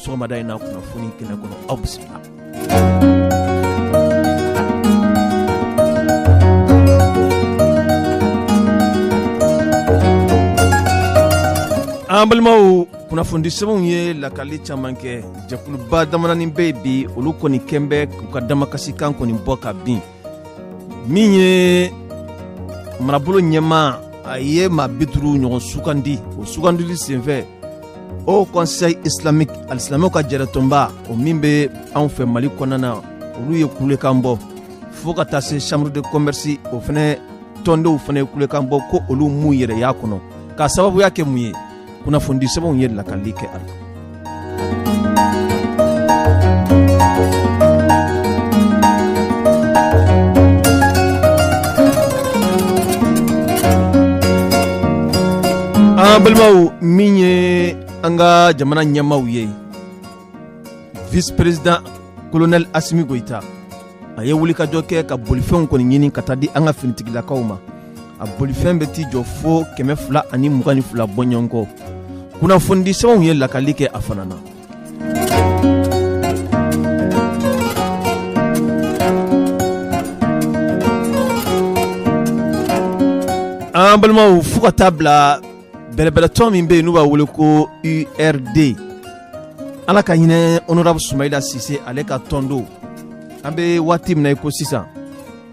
sɔgɔmada in na kunnafoni kɛnɛ kɔnɔ. Aw bisimila. An balimaw, kunnafonidi sɛbɛnw ye lakali caman kɛ. Jɛkuluba damadani bɛ yen bi, olu kɔni kɛn bɛ k'u ka damakasikan kɔni bɔ ka bin. Min ye marabolo ɲɛmaa, a ye maa 50 ɲɔgɔn sugandi. O sugandili senfɛ, Haut Conseil islamique, alisilamɛw ka jɛrɛtɔnba, o min bɛ anw fɛ Mali kɔnɔna na, olu ye kulekan bɔ, fo ka taa se chambre de commerce, o fɛnɛ tɔndenw fɛnɛ ye kulekan bɔ ko olu m'u yɛrɛ y'a kɔnɔ. K'a sababuya kɛ mun ye? Kunnafonidi sɛbɛnw ye lakali kɛ a la. An balimaw, min ye an ka jamana ɲɛmaaw ye, vice président colonel Asimi Goyita, a ye wulikajɔ kɛ ka bolifɛnw kɔni ɲini ka taa di an ka finitigilakaw ma. A bolifɛn bɛ t'i jɔ fo 222 bɔɲɔgɔnkɔ. Kunnafonidi sɛbɛnw ye lakali kɛ a fana na. An balimaw, fo ka taa bila bɛrɛbɛrɛtɔn min bɛ yen n'u b'a wele ko URD, Ala ka hinɛ honorable Sumayila Sise, ale ka tɔn don. An bɛ waati min na i ko sisan,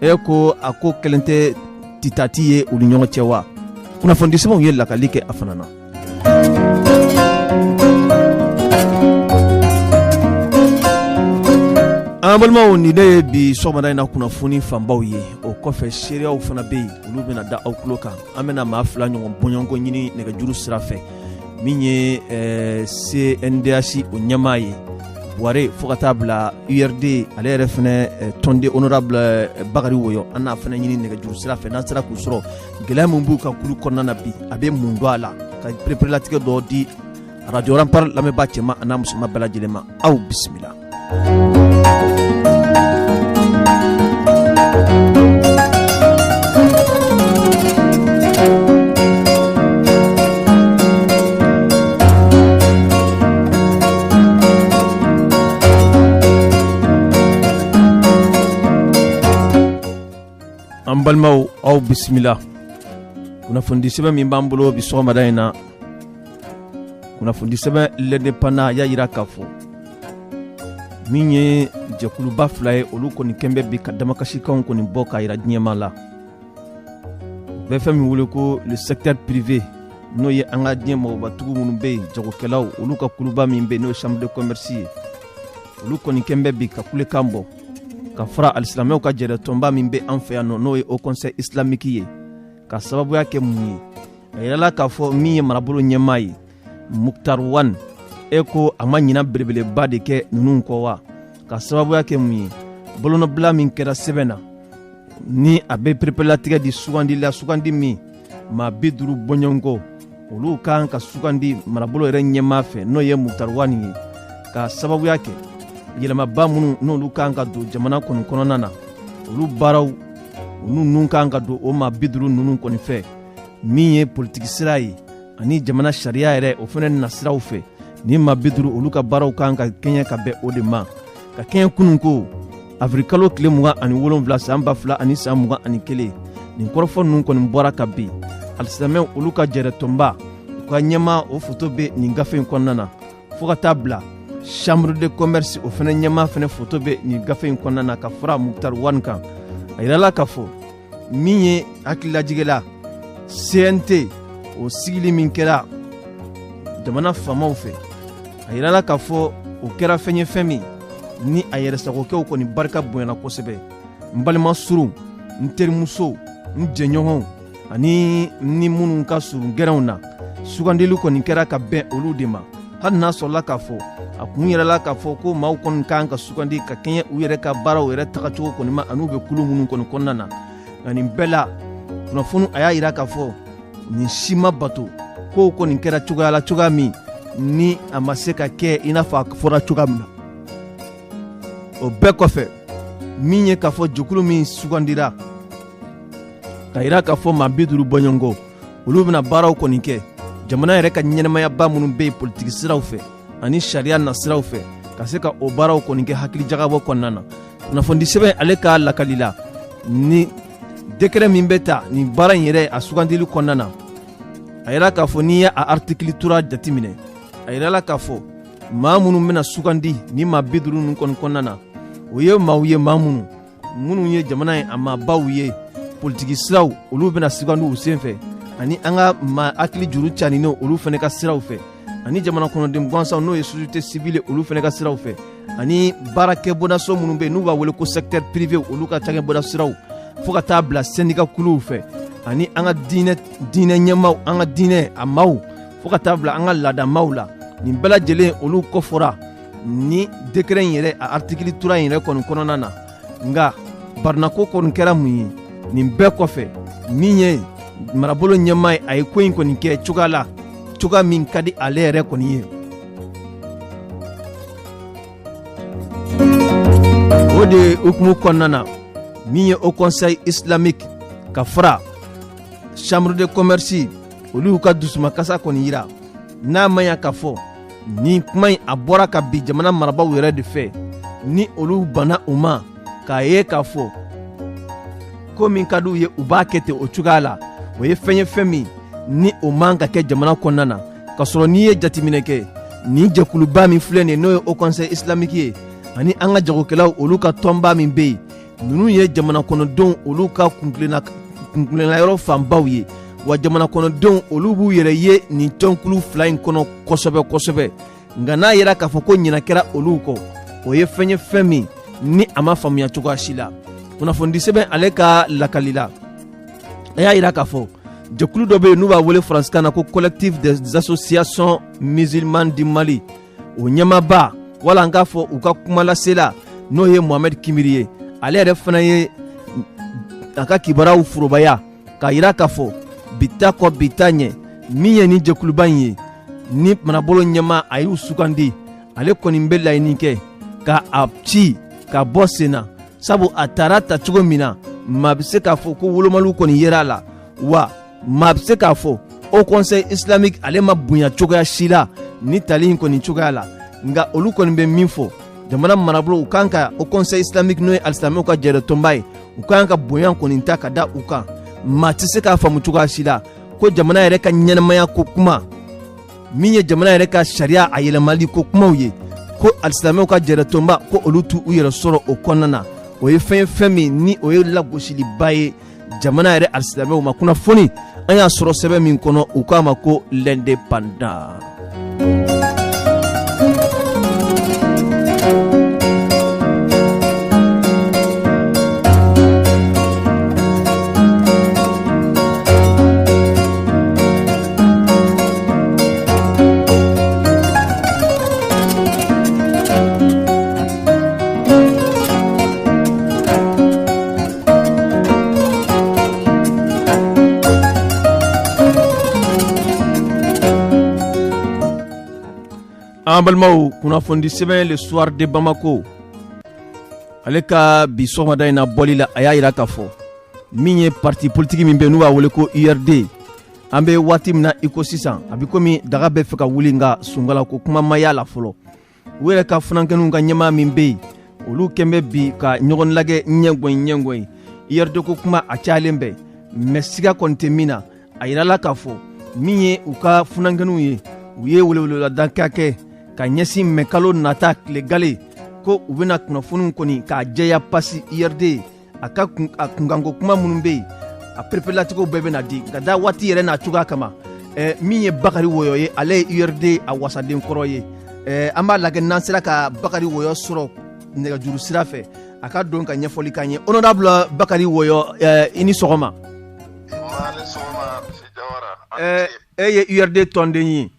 e ko a ko kɛlen tɛ titati ye u ni ɲɔgɔn cɛ wa? Kunnafonidi sɛbɛnw ye lakali kɛ a fana na. An balimaw, nin de ye bi sɔgɔmada in na kunnafoni fanbaw ye. O kɔfɛ, seereyaw fana bɛ yen, olu bɛna da aw tulo kan. An bɛna maa fila ɲɔgɔn bɔɲɔgɔnko ɲini nɛgɛjuru sira fɛ, min ye CNDH o ɲɛmaa ye Buware, fo ka taa bila URD ale yɛrɛ fana tɔnden honorable Bakari Woyɔ. An n'a fana ɲini nɛgɛjuru sira fɛ, n'an sera k'u sɔrɔ, gɛlɛya min b'u ka kulu kɔnɔna na bi, a bɛ mun don a la, ka pereperelatigɛ dɔ di Radio Rempart lamɛnbaa cɛman an'a musoman bɛɛ lajɛlen ma. Aw bisimila. An balimaw, aw bisimila. Kunnafonidi sɛbɛn min b'an bolo bi sɔgɔmada in na, kunnafonidi sɛbɛn L'Indépendant y'a jira k'a fɔ min ye jɛkuluba fila ye, olu kɔni kɛn bɛ bi ka damakasikanw kɔni bɔ k'a jira diɲɛmaa la. U bɛ fɛn min wele ko le secteur privé, n'o ye an ka diɲɛ mɔgɔbatigiw minnu bɛ yen, jagokɛlaw, olu ka kuluba min bɛ yen, n'o ye chambre de commerce ye, olu kɔni kɛn bɛ bi ka kulekan bɔ ka fara alisilamɛw ka jɛrɛtɔnba min bɛ an fɛ yan nɔ, n'o ye Haut Conseil islamique ye. Ka sababuya kɛ mun ye? A yirala k'a fɔ min ye marabolo ɲɛmaa ye Moctar Ouane, e ko a ma ɲina belebeleba de kɛ ninnu kɔ wa? Ka sababuya kɛ mun ye? Bolonɔbila min kɛra sɛbɛn na, ni a bɛ pereperelatigɛ di sugandi la, sugandi min maa 50 bɔɲɔgɔnko olu kan ka sugandi marabolo yɛrɛ ɲɛmaa fɛ, n'o ye Moctar Ouane ye, ka sababuya kɛ yɛlɛmaba minnu n'olu kan ka don jamana kɔni kɔnɔna na, olu baaraw olu ninnu kan ka don o maa 50 ninnu kɔni fɛ, min ye politiki sira ye ani jamana sariya yɛrɛ, o fana nasiraw fɛ. Ni maa 50 olu ka baaraw kan ka kɛɲɛ ka bɛn o de ma, ka kɛɲɛ kunun ko avril kalo tile 27 san 2021. Nin kɔrɔfɔ ninnu kɔni bɔra ka bin alisilamɛw olu ka jɛrɛtɔnba, u ka ɲɛmaa, o foto bɛ nin gafe in kɔnɔna na, fo ka taa bila chambre de commerce, o fana ɲɛmaa fana foto bɛ nin gafe in kɔnɔna na, ka fara Moctar Ouane kan. A yirala k'a fɔ min ye hakililajigɛ la, CNT o sigili min kɛra jamana faamaw fɛ, a yirala k'a fɔ o kɛra fɛn ye, fɛn min ni a yɛrɛsagokɛw kɔni barika bonyana kosɛbɛ. N balima surun, n terimusow, n jɛɲɔgɔnw ani ni minnu ka surun gɛrɛnw na, sugandili kɔni kɛra ka bɛn olu de ma. Hali n'a sɔrɔla k'a fɔ a kun yɛrɛla k'a fɔ ko maaw kɔni kan ka sugandi ka kɛɲɛ u yɛrɛ ka baaraw yɛrɛ tagacogo kɔni ma, an'u bɛ kulu minnu kɔni kɔnɔna na, nka nin bɛɛ la, kunnafoni a y'a yira k'a fɔ nin si ma bato. Kow kɔni kɛra cogoya la, cogoya min ni a ma se ka kɛ i n'a fɔ a fɔra cogoya min na. O bɛɛ kɔfɛ, min ye k'a fɔ jɛkulu min sugandira ka yira k'a fɔ maa 50 bɔɲɔgɔnko olu bɛna baaraw kɔni kɛ jamana yɛrɛ ka ɲɛnɛmayaba minnu bɛ yen politiki siraw fɛ. ani sariya nasiraw fɛ ka se ka o baaraw kɔni kɛ hakilijagabɔ kɔnɔna na. Kunnafonidi sɛbɛn ale ka lakali la, ni décret min bɛ ta nin baara in yɛrɛ a sugandili kɔnɔna na, a yira k'a fɔ n'i ye a article 3 jateminɛ, a yirala k'a fɔ maa minnu bɛna sugandi ni maa 50 ninnu kɔni kɔnɔna na, o ye maaw ye, maa minnu ye jamana ye a maabaw ye, politiki siraw olu bɛna sugandi u sen fɛ, ani an ka maa hakili juru caninenw olu fana ka siraw fɛ, ani jamana kɔnɔden gansanw n'o ye société civile olu fana ka siraw fɛ, ani baarakɛbondaso minnu bɛ yen n'u b'a wele ko secteur privé olu ka cakɛbonda siraw, fo ka taa bila syndicat kuluw fɛ, ani an ka diinɛ ɲɛmaaw, an ka diinɛ a maaw, fo ka taa bila an ka laadamaaw la. Nin bɛɛ lajɛlen olu kofɔra ni décret in yɛrɛ a article 3 in yɛrɛ kɔni kɔnɔna na. Nka barinako kɔni kɛra mun ye nin bɛɛ kɔfɛ? Min ye marabolo ɲɛmaa ye, a ye ko in kɔni kɛ cogoya la, cogoya min ka di ale yɛrɛ kɔni ye. O de hukumu kɔnɔna na, min ye Haut Conseil islamique ka fara chambre de commerce, olu y'u ka dusumakasa kɔni yira, n'a ma ɲa k'a fɔ nin kuma in a bɔra ka bin jamana marabaaw yɛrɛ de fɛ, ni olu banna u ma k'a ye k'a fɔ ko min ka d'u ye u b'a kɛ ten o cogoya la. O ye fɛn ye, fɛn min ni o man ka kɛ jamana kɔnɔna na. K'a sɔrɔ n'i ye jateminɛ kɛ, nin jɛkuluba min filɛ nin ye, n'o ye Haut Conseil islamique ye, ani an ka jagokɛlaw olu ka tɔnba min bɛ yen, ninnu ye jamana kɔnɔdenw olu ka kuntilenna yɔrɔ fanbaw ye. Wa jamana kɔnɔdenw olu b'u yɛrɛ ye nin tɔnkulu fila in kɔnɔ kosɛbɛ kosɛbɛ. Nka n'a yera k'a fɔ ko ɲinɛ kɛra olu kɔ, o ye fɛn ye, fɛn min ni a ma faamuya cogoya si la. Kunnafonidi sɛbɛn ale ka lakali la, a y'a yira k'a fɔ jɛkulu dɔ bɛ yen n'u b'a wele faransikan na ko Collectif des associations musulmanes du Mali, o ɲɛmaaba, wala an k'a fɔ u ka kumalasela, n'o ye Mohamed Kimiri ye, ale yɛrɛ fana ye a ka kibaruyaw forobaya k'a yira k'a fɔ bi ta kɔ bi ta ɲɛ, min ye nin jɛkuluba in ye, ni marabolo ɲɛmaa a y'u sugandi, ale kɔni bɛ laɲini kɛ ka a ci ka bɔ sen na, sabu a taara ta cogo min na, maa bɛ se k'a fɔ ko wolomaliw kɔni yera a la. Wa maa bɛ se k'a fɔ Haut Conseil islamique ale ma bonya cogoya si la ni tali in kɔni cogoya la. Nka olu kɔni bɛ min fɔ jamana marabolo, u kan ka Haut Conseil islamique, n'o ye alisilamɛw ka jɛrɛtɔnba ye, u kan ka bonya kɔni ta ka da u kan. Maa tɛ se k'a faamu cogoya si la ko jamana yɛrɛ ka ɲɛnamaya ko kuma, min ye jamana yɛrɛ ka sariya a yɛlɛmali ko kumaw ye, ko alisilamɛw ka jɛrɛtɔnba ko olu t'u yɛrɛ sɔrɔ o kɔnɔna na. O ye fɛn ye, fɛn min ni o ye lagosiliba ye jamana yɛrɛ alisilamɛw ma. Kunnafoni an y'a sɔrɔ sɛbɛn min kɔnɔ, u k'a ma ko L'Indépendant. An balimaw, kunnafonidi sɛbɛn Le Soir de Bamako ale ka bi sɔgɔmada in na bɔli la, a y'a yira k'a fɔ min ye parti politique min bɛ n'u b'a wele ko URD, an bɛ waati min na i ko sisan, a bɛ komi daga bɛ fɛ ka wuli, nka sunkala ko kuma ma y'a la fɔlɔ. U yɛrɛ ka funankɛninw ka ɲɛmaa min bɛ yen, olu kɛn bɛ bi ka ɲɔgɔn lagɛ ɲɛgɔn ɲɛgɔn ye. URD ko kuma a cayalen bɛ, mais siga kɔni tɛ min na, a yirala k'a fɔ min ye u ka funankɛninw ye, u ye weleweledakan kɛ ka ɲɛsin mɛ kalo nata tile gale, ko u bɛna kunnafoniw kɔni k'a jɛya pasi URD a ka a kunkanko kuma minnu bɛ yen, a pereperelatigɛw bɛɛ bɛna di ka da waati yɛrɛ n'a cogoya kama. Min ye Bakari Wɔyɔ ye, ale ye URD a wasaden kɔrɔ ye. An b'a lajɛ n'an sera ka Bakari Wɔyɔ sɔrɔ nɛgɛjuru sira fɛ, a ka don ka ɲɛfɔli k'an ye. Honorable Bakari Wɔyɔ, i ni sɔgɔma. E ye URD tɔnden ye.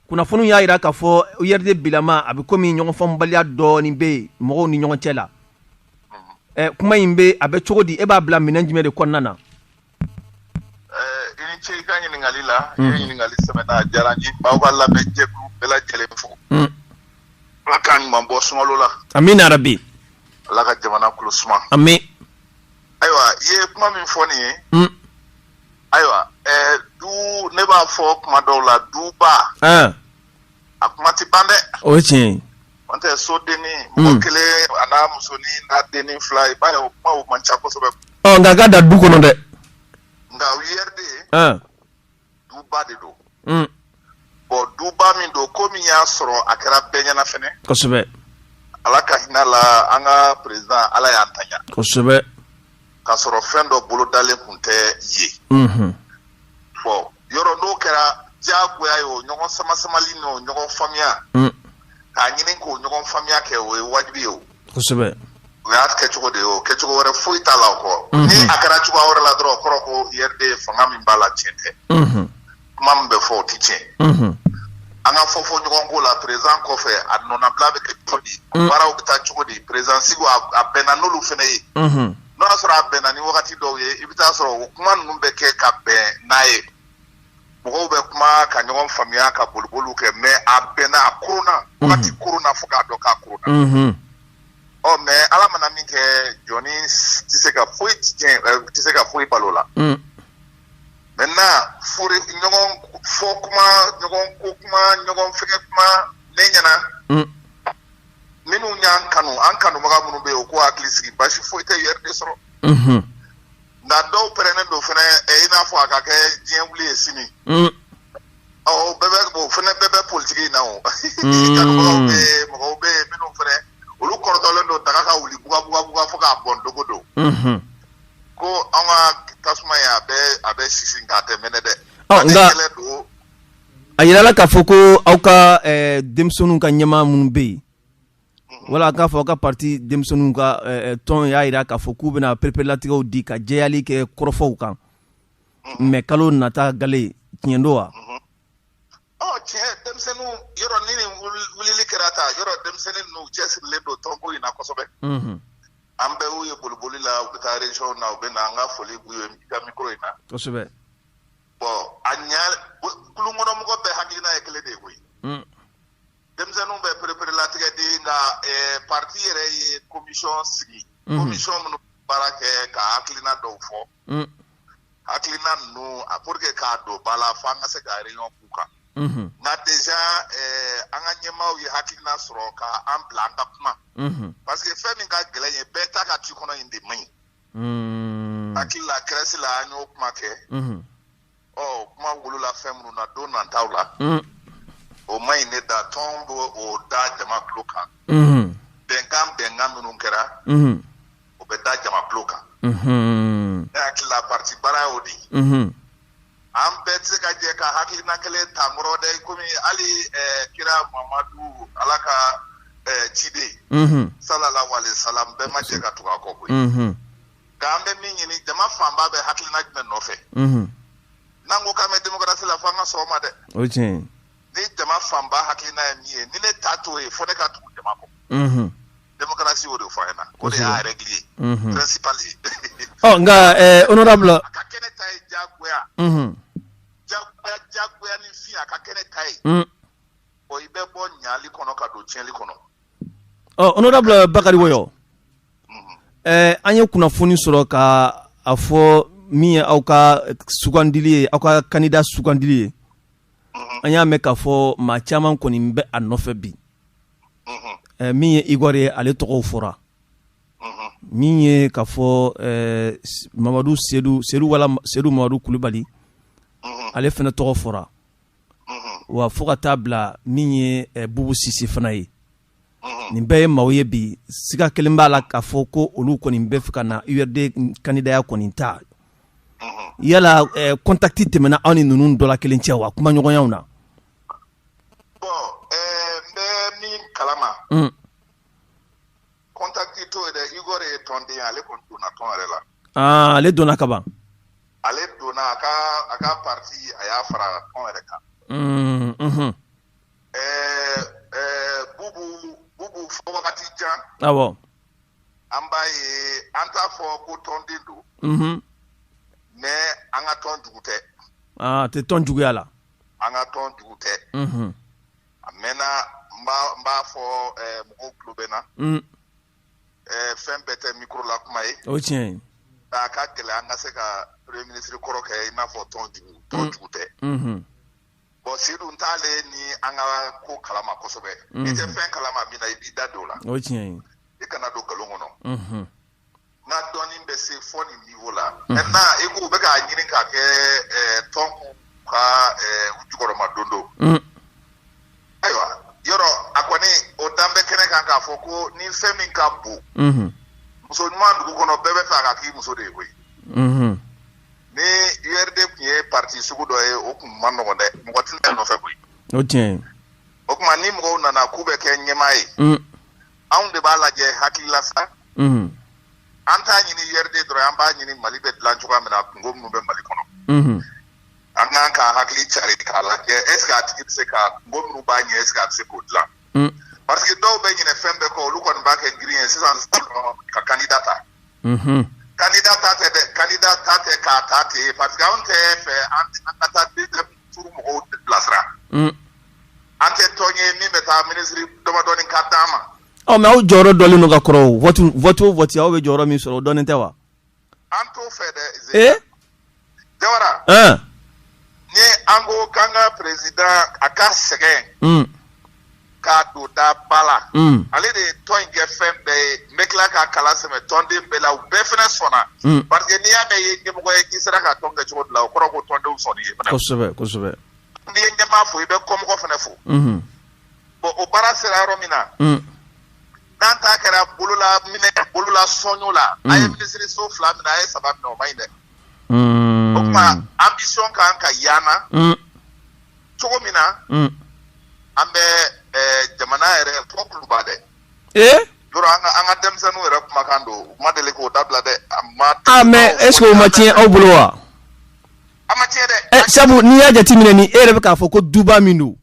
Kunnafoniw y'a jira k'a fɔ URD bilama a bɛ komi ɲɔgɔnfaamubaliya dɔɔnin bɛ yen mɔgɔw ni ɲɔgɔn cɛ la. Kuma in bɛ a bɛ cogo di? E b'a bila minɛn jumɛn de kɔnɔna na? I ni ce i ka ɲininkali la. I ye ɲininkali sɛbɛ n'a diyara n ye. N b'aw ka lamɛnjɛkulu bɛɛ lajɛlen fo. Ala k'an ɲuman bɔ sunkalo la. Amina yarabi. Ala ka jamana kolo suma. Ami. Ayiwa, i ye kuma min fɔ nin ye. Ayiwa, du, ne b'a fɔ kuma dɔw la, duba. A kuma tɛ ban dɛ. O ye tiɲɛ ye. N'o tɛ sodennin mɔgɔ kelen a n'a musonin n'a dennin fila, i b'a ye o kumaw man ca kosɛbɛ. Ɔ, nka a ka dan du kɔnɔ dɛ. Nka URD duba de don. Bon, duba min don, ko min y'a sɔrɔ a kɛra bɛɛ ɲɛna fɛnɛ. Ala ka hinɛ la an ka président, Ala y'an taɲa. K'a sɔrɔ fɛn dɔ bolodalen tun tɛ yen. Bon, yɔrɔ n'o kɛra diyagoya ye, o ɲɔgɔn samasamali n'o ɲɔgɔn faamuya, k'a ɲini k'o ɲɔgɔn faamuya kɛ, o ye wajibi ye o. O y'a kɛcogo de ye, o kɛcogo wɛrɛ foyi t'a la o kɔ. Ni a kɛra cogoya wɛrɛ la dɔrɔn, o kɔrɔ ko URD fanga min b'a la, tiɲɛ tɛ. Kuma min bɛ fɔ, o tɛ tiɲɛ. An ka fɔ fɔ ɲɔgɔn ko la, président kɔfɛ, a nɔnabila bɛ kɛ cogo di, baaraw bɛ taa cogo di, président sigi a bɛnna n'olu fana ye. N'o y'a sɔrɔ a bɛnna ni wagati dɔw ye, i bɛ taa sɔrɔ o kuma ninnu bɛ kɛ ka bɛn n'a ye. Mɔgɔw bɛ kuma ka ɲɔgɔn faamuya, ka boliboliw kɛ, mais a bɛnna, a koronna wagati koronna fo k'a dɔn k'a koronna. Ɔ, mais Ala mana min kɛ, jɔnni tɛ se ka foyi tiɲɛ, tɛ se ka foyi balo la. Maintenant, fori ɲɔgɔn fɔ kuma, ɲɔgɔn ko kuma, ɲɔgɔn fɛngɛ kuma, ne ɲɛna, minnu y'an kanu, an kanubaga minnu bɛ yen, o k'u hakili sigi, basi foyi tɛ URD sɔrɔ. Nka dɔw pɛrɛnnen don fɛnɛ, i n'a fɔ a ka kɛ diɲɛ wuli ye sini. Ɔ, o bɛɛ bɛ, o fɛnɛ bɛɛ bɛ politiki in na o. Kanubagaw bɛ yen, mɔgɔw bɛ yen minnu fɛnɛ, olu kɔrɔtɔlen don daga ka wuli buga buga buga fo k'a bɔn dogo don. Ko an ka tasuma ye, a bɛ sisi, nka a tɛ mɛnɛ dɛ. Ɔ, nka kɛlɛ don. A yirala k'a fɔ ko aw ka denmisɛnninw ka ɲɛmaa minnu bɛ yen, wala k'a fɔ aw ka parti denmisɛnninw ka tɔn y'a yira k'a fɔ k'u bɛna pereperelatigɛw di ka jɛyali kɛ kɔrɔfɔw kan mɛ kalo nata gale. Tiɲɛ don wa? Ɔ, tiɲɛ, denmisɛnninw yɔrɔ ni nin wulili kɛra ta yɔrɔ, denmisɛnnin ninnu cɛsirilen don tɔnko in na kosɛbɛ. An bɛɛ y'u ye boliboli la, u bɛ taa région na, u bɛ na, an ka foli b'u ye i ka micro in na. Bon, a ɲa kulunkɔnɔmɔgɔ bɛɛ hakilina ye kelen de ye koyi. Denmisɛnninw bɛ pereperelatigɛ di, nka parti yɛrɛ ye commission sigi, commission minnu baara kɛ ka hakilina dɔw fɔ. Hakilina ninnu, a pour que k'a don ba la, fo an ka se ka réunion k'u kan. Nka déjà an ka ɲɛmaaw ye hakilina sɔrɔ ka an bila an ka kuma, parce que fɛn min ka gɛlɛn ye, bɛɛ ta ka tu kɔnɔ in de man ɲi. Hakili la, CRES la, an y'o kuma kɛ. Ɔ, kuma wolola fɛn minnu na don nantaw la, o man ɲi ne da. Tɔn b'o o da jama tulo kan. Bɛnkan minnu kɛra, o bɛ da jama tulo kan. Ne hakili la, parti baara y'o de ye. An bɛɛ tɛ se ka jɛ ka hakilina kelen ta nkɔrɔ dɛ, komi hali kira Mamadu, Ala ka ciden, sallallahu alaihi wasallam, bɛɛ ma jɛ ka tugu a kɔ koyi. Nka an bɛ min ɲini, jama fanba bɛ hakilina jumɛn nɔfɛ? N'an ko k'an bɛ démocratie la, fo an ka sɔn o ma dɛ. O ye tiɲɛ ye. Ni jama fanba hakilina ye min ye, ni ne ta t'o ye, fo ne ka tugu jama kɔ. Démocratie, o de fɔ an ɲɛna, o de y'a règle ye principal ye. Ɔ, nka honorable, a ka kɛnɛ ta ye diyagoya, diyagoya, diyagoya ni fin, a ka kɛnɛ ta ye. Bon, i bɛ bɔ ɲali kɔnɔ ka don tiɲɛli kɔnɔ. Ɔ, honorable Bakari Woyo, an ye kunnafoni sɔrɔ ka a fɔ min ye aw ka sugandili ye, aw ka candidat sugandili ye. An y'a mɛn k'a fɔ maa caman kɔni bɛ a nɔfɛ bi. Min ye Igor ye, ale tɔgɔw fɔra. Min ye k'a fɔ Mamadu Sedu Sedu wala Sedu Mamadu Kulubali, ale fana tɔgɔ fɔra. Wa fo ka taa bila min ye Bubu Sise fana ye. Nin bɛɛ ye maaw ye bi, siga kelen b'a la k'a fɔ ko olu kɔni bɛ fɛ ka na URD candidat kɔni ta. Yala contact tɛmɛna aw ni ninnu dɔ la kelen cɛ wa, kumaɲɔgɔnyaw na? Bon, n bɛ min kalama, contact t'o ye dɛ. Igor ye tɔnden ye, ale kɔni donna tɔn yɛrɛ la. Aa, ale donna kaban. Ale donna a ka parti, a y'a fara tɔn yɛrɛ kan. Bubu, fo wagati jan, an b'a ye, an t'a fɔ ko tɔnden don, mais an ka tɔn jugu tɛ. Aa, tɛ tɔn juguya la. An ka tɔn jugu tɛ. A mɛnna, n b'a fɔ, mɔgɔw tulo bɛ n na. Fɛn bɛɛ tɛ micro la kuma ye. O ye tiɲɛ ye. A ka gɛlɛn an ka se ka premier ministre kɔrɔ kɛ i n'a fɔ tɔn jugu. Tɔn jugu tɛ. Bon, Seydou, n t'ale ni an ka ko kalama kosɛbɛ. I tɛ fɛn kalama min na, i b'i da don o la. O ye tiɲɛ ye. I kana don nkalon kɔnɔ. N ka dɔnni bɛ se fɔ nin niveau la. Maintenant, i ko u bɛ k'a ɲini k'a kɛ tɔn k'u ka u jukɔrɔma don don. Ayiwa, yɔrɔ a kɔni o dan bɛ kɛnɛ kan k'a fɔ ko ni fɛn min ka bon, muso ɲuman dugu kɔnɔ, bɛɛ bɛ fɛ a ka k'i muso de ye koyi. Ni URD tun ye parti sugu dɔ ye, o tun man nɔgɔn dɛ, mɔgɔ tɛna nɔfɛ koyi. O tiɲɛ ye. O tuma, ni mɔgɔw nana k'u bɛ kɛ ɲɛmaa ye, anw de b'a lajɛ hakilila sa. An t'a ɲini URD dɔrɔn, an b'a ɲini Mali bɛ dilan cogoya min na, kungo minnu bɛ Mali kɔnɔ, an kan ka hakili cari k'a lajɛ, est ce que a tigi bɛ se ka kungo minnu b'a ɲɛ, est ce que a bɛ se k'o dilan? Parce que dɔw bɛ ɲinɛ fɛn bɛɛ kɔ, olu kɔni b'a kɛ girin ye sisan ka candidat ta. Candidat ta tɛ dɛ, candidat ta tɛ k'a ta ten, parce que anw tɛ fɛ an ka taa deuxième tour mɔgɔw bilasira. An tɛ tɔn ye min bɛ taa ministre damadɔni ka d'an ma. Ɔ, mais aw jɔyɔrɔ dɔlen don ka kɔrɔ o. Vote, vote o vote, aw bɛ jɔyɔrɔ min sɔrɔ, o dɔnnen tɛ wa? An t'o fɛ dɛ. Jawara, ni an ko k'an ka président a ka sɛgɛn k'a don da ba la, ale de ye tɔn in kɛ fɛn bɛɛ ye. N bɛ tila k'a kala sɛmɛ tɔnden bɛɛ la, u bɛɛ fana sɔnna, parce que n'i y'a mɛn i ye ɲɛmɔgɔ ye k'i sera ka tɔn kɛ cogo dɔ la, o kɔrɔ ko tɔndenw sɔnn'i ye fana. kosɛbɛ kosɛbɛ N'i ye ɲɛmaa fo, i bɛ kɔmɔgɔ fana fo. Bon, o baara sera yɔrɔ min na, n'an ta kɛra bolola minɛ, bolola sɔnɲo la, a ye minisiri so fila minɛ, a ye saba minɛ, o man ɲi dɛ. O tuma, ambition kan ka y'an na cogo min na, an bɛ jamana yɛrɛ fɔ kuluba dɛ. Yɔrɔ an ka denmisɛnninw yɛrɛ kumakan don, u ma deli k'o dabila dɛ, a ma. Ah, mais est ce que o ma tiɲɛ aw bolo wa? A ma tiɲɛ dɛ. Ɛ, sabu n'i y'a jateminɛ, ni e yɛrɛ bɛ k'a fɔ ko duba min don,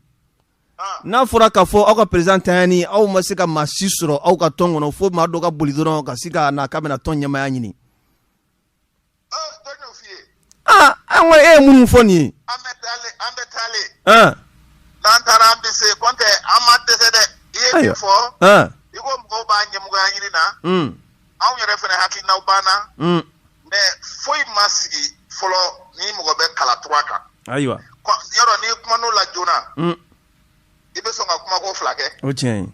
n'a fɔra k'a fɔ aw ka président tanyani, aw ma se ka maa si sɔrɔ aw ka tɔn kɔnɔ, fo maa dɔ ka boli dɔrɔn ka se ka na k'a bɛna tɔn ɲɛmaaya ɲini. Jɔn y'o f'i ye? Ah, an ko e ye minnu fɔ nin ye. An bɛ taalen, an bɛ taalen. N'an taara, an bɛ se kɔntɛ, an ma dɛsɛ dɛ. I ye min fɔ, i ko mɔgɔw b'a ɲɛmɔgɔya ɲini na, anw yɛrɛ fana hakilinaw banna, mais foyi ma sigi fɔlɔ ni mɔgɔ bɛ kala tura kan. Yɔrɔ n'i kuman'o la joona, i bɛ sɔn ka kumako fila kɛ. O tiɲɛ ye.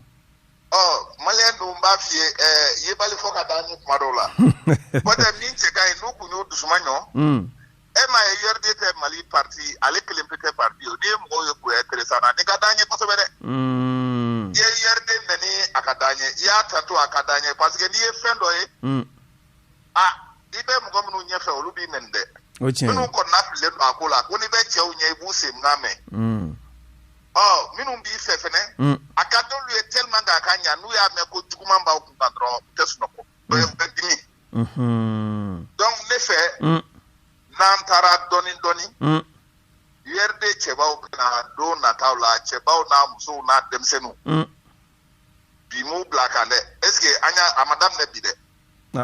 Ɔ, maliyɛn dun b'a f'i ye, yebali fɔ ka d'an ye kuma dɔw la. Kɔntɛ min cɛ ka ɲi, n'u kun y'u dusuma ɲɔ. E m'a ye, URD tɛ Mali parti, ale kelen pe tɛ parti ye. N'i ye mɔgɔw ye k'o intéressé na, nin ka d'an ye kosɛbɛ dɛ. I ye URD nɛni, a ka d'an ye. I y'a tanto, a ka d'an ye, parce que n'i ye fɛn dɔ ye, a i bɛ mɔgɔ minnu ɲɛfɛ, olu b'i nɛni dɛ. O tiɲɛ ye. Minnu kɔnɔna fililen don a ko la, ko n'i bɛ cɛw ɲɛ, i b'u sen mɛn. Ɔ, minnu b'i fɛ fɛnɛ, a ka d'olu ye tellement k'a ka ɲa, n'u y'a mɛn ko juguman b'aw kun kan dɔrɔn, u tɛ sunɔgɔ, u bɛ dimi. Donc ne fɛ, n'an taara dɔɔni dɔɔni, URD cɛbaw bɛna don nataw la, cɛbaw n'a musow n'a denmisɛnninw, bi m'u bila kan dɛ. Est ce que an y'a a ma daminɛ bi dɛ.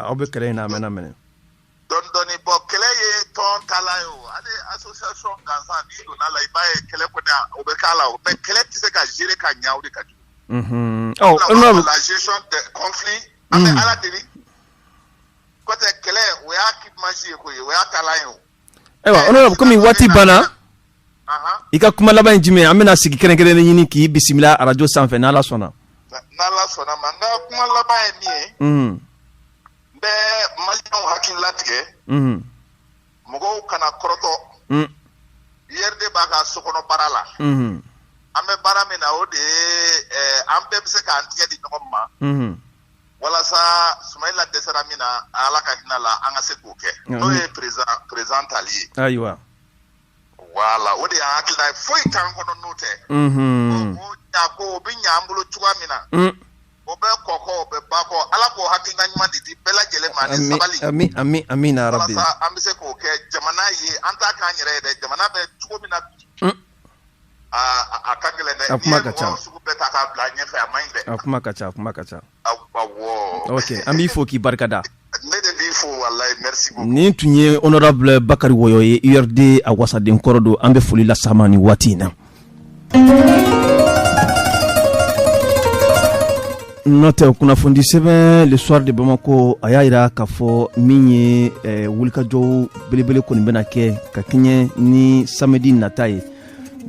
Aw bɛ kɛlɛ in na, a mɛnna mɛnɛ. Dɔɔni dɔɔni. Bɔn, kɛlɛ ye tɔn taalan ye o. Hali association gansan, n'i donna la, i b'a ye kɛlɛ kɔni, o bɛ k'a la o, mais kɛlɛ tɛ se ka gérer ka ɲa, o de ka jugu. Ɔ. La gestion des conflits, an bɛ Ala deli kɔtɛ, kɛlɛ o y'a image ye koyi, o y'a taalan ye o. Ayiwa, honorable, komi waati banna, i ka kuma laban ye jumɛn ye? An bɛna sigi kɛrɛnkɛrɛnnen ɲini k'i bisimila arajo sanfɛ n'Ala sɔnna. N'Ala sɔnna ma, n ka kuma laban ye min ye, n bɛ maliyɛnw hakili latigɛ, mɔgɔw kana kɔrɔtɔ. URD b'a ka sokɔnɔ baara la. An bɛ baara min na, o de ye an bɛɛ bɛ se k'an tigɛ di ɲɔgɔn ma walasa Sumayila dɛsɛra min na, Ala ka hinɛ la, an ka se k'o kɛ, n'o ye président tali ye. Voilà, o de y'an hakilina ye, foyi t'an kɔnɔ n'o tɛ. O ɲa ko o bɛ ɲa an bolo cogoya min na, o bɛ kɔkɔ, o bɛ ba kɔ, Ala k'o hakilina ɲuman de di bɛɛ lajɛlen ma ani sabali. Ami, ami, amina rabi. Walasa an bɛ se k'o kɛ jamana ye, an t'a k'an yɛrɛ ye dɛ. Jamana bɛ cogo min na bi, a ka gɛlɛn dɛ. A kuma ka ca. N'i ye mɔgɔ sugu bɛɛ ta k'a bila ɲɛfɛ, a man ɲi dɛ. A kuma ka ca, a kuma ka ca. Awɔ. Ok, an b'i fo k'i barikada. Ne de b'i fo walayi, merci beaucoup. Nin tun ye honorable Bakari Woyo ye, URD a wasaden kɔrɔ don. An bɛ foli las'a ma nin waati in na. N'o tɛ, kunnafoni sɛbɛn Le Soir de Bamako, a y'a yira k'a fɔ min ye wulikajɔw belebele kɔni bɛna kɛ ka kɛɲɛ ni samedi nata ye.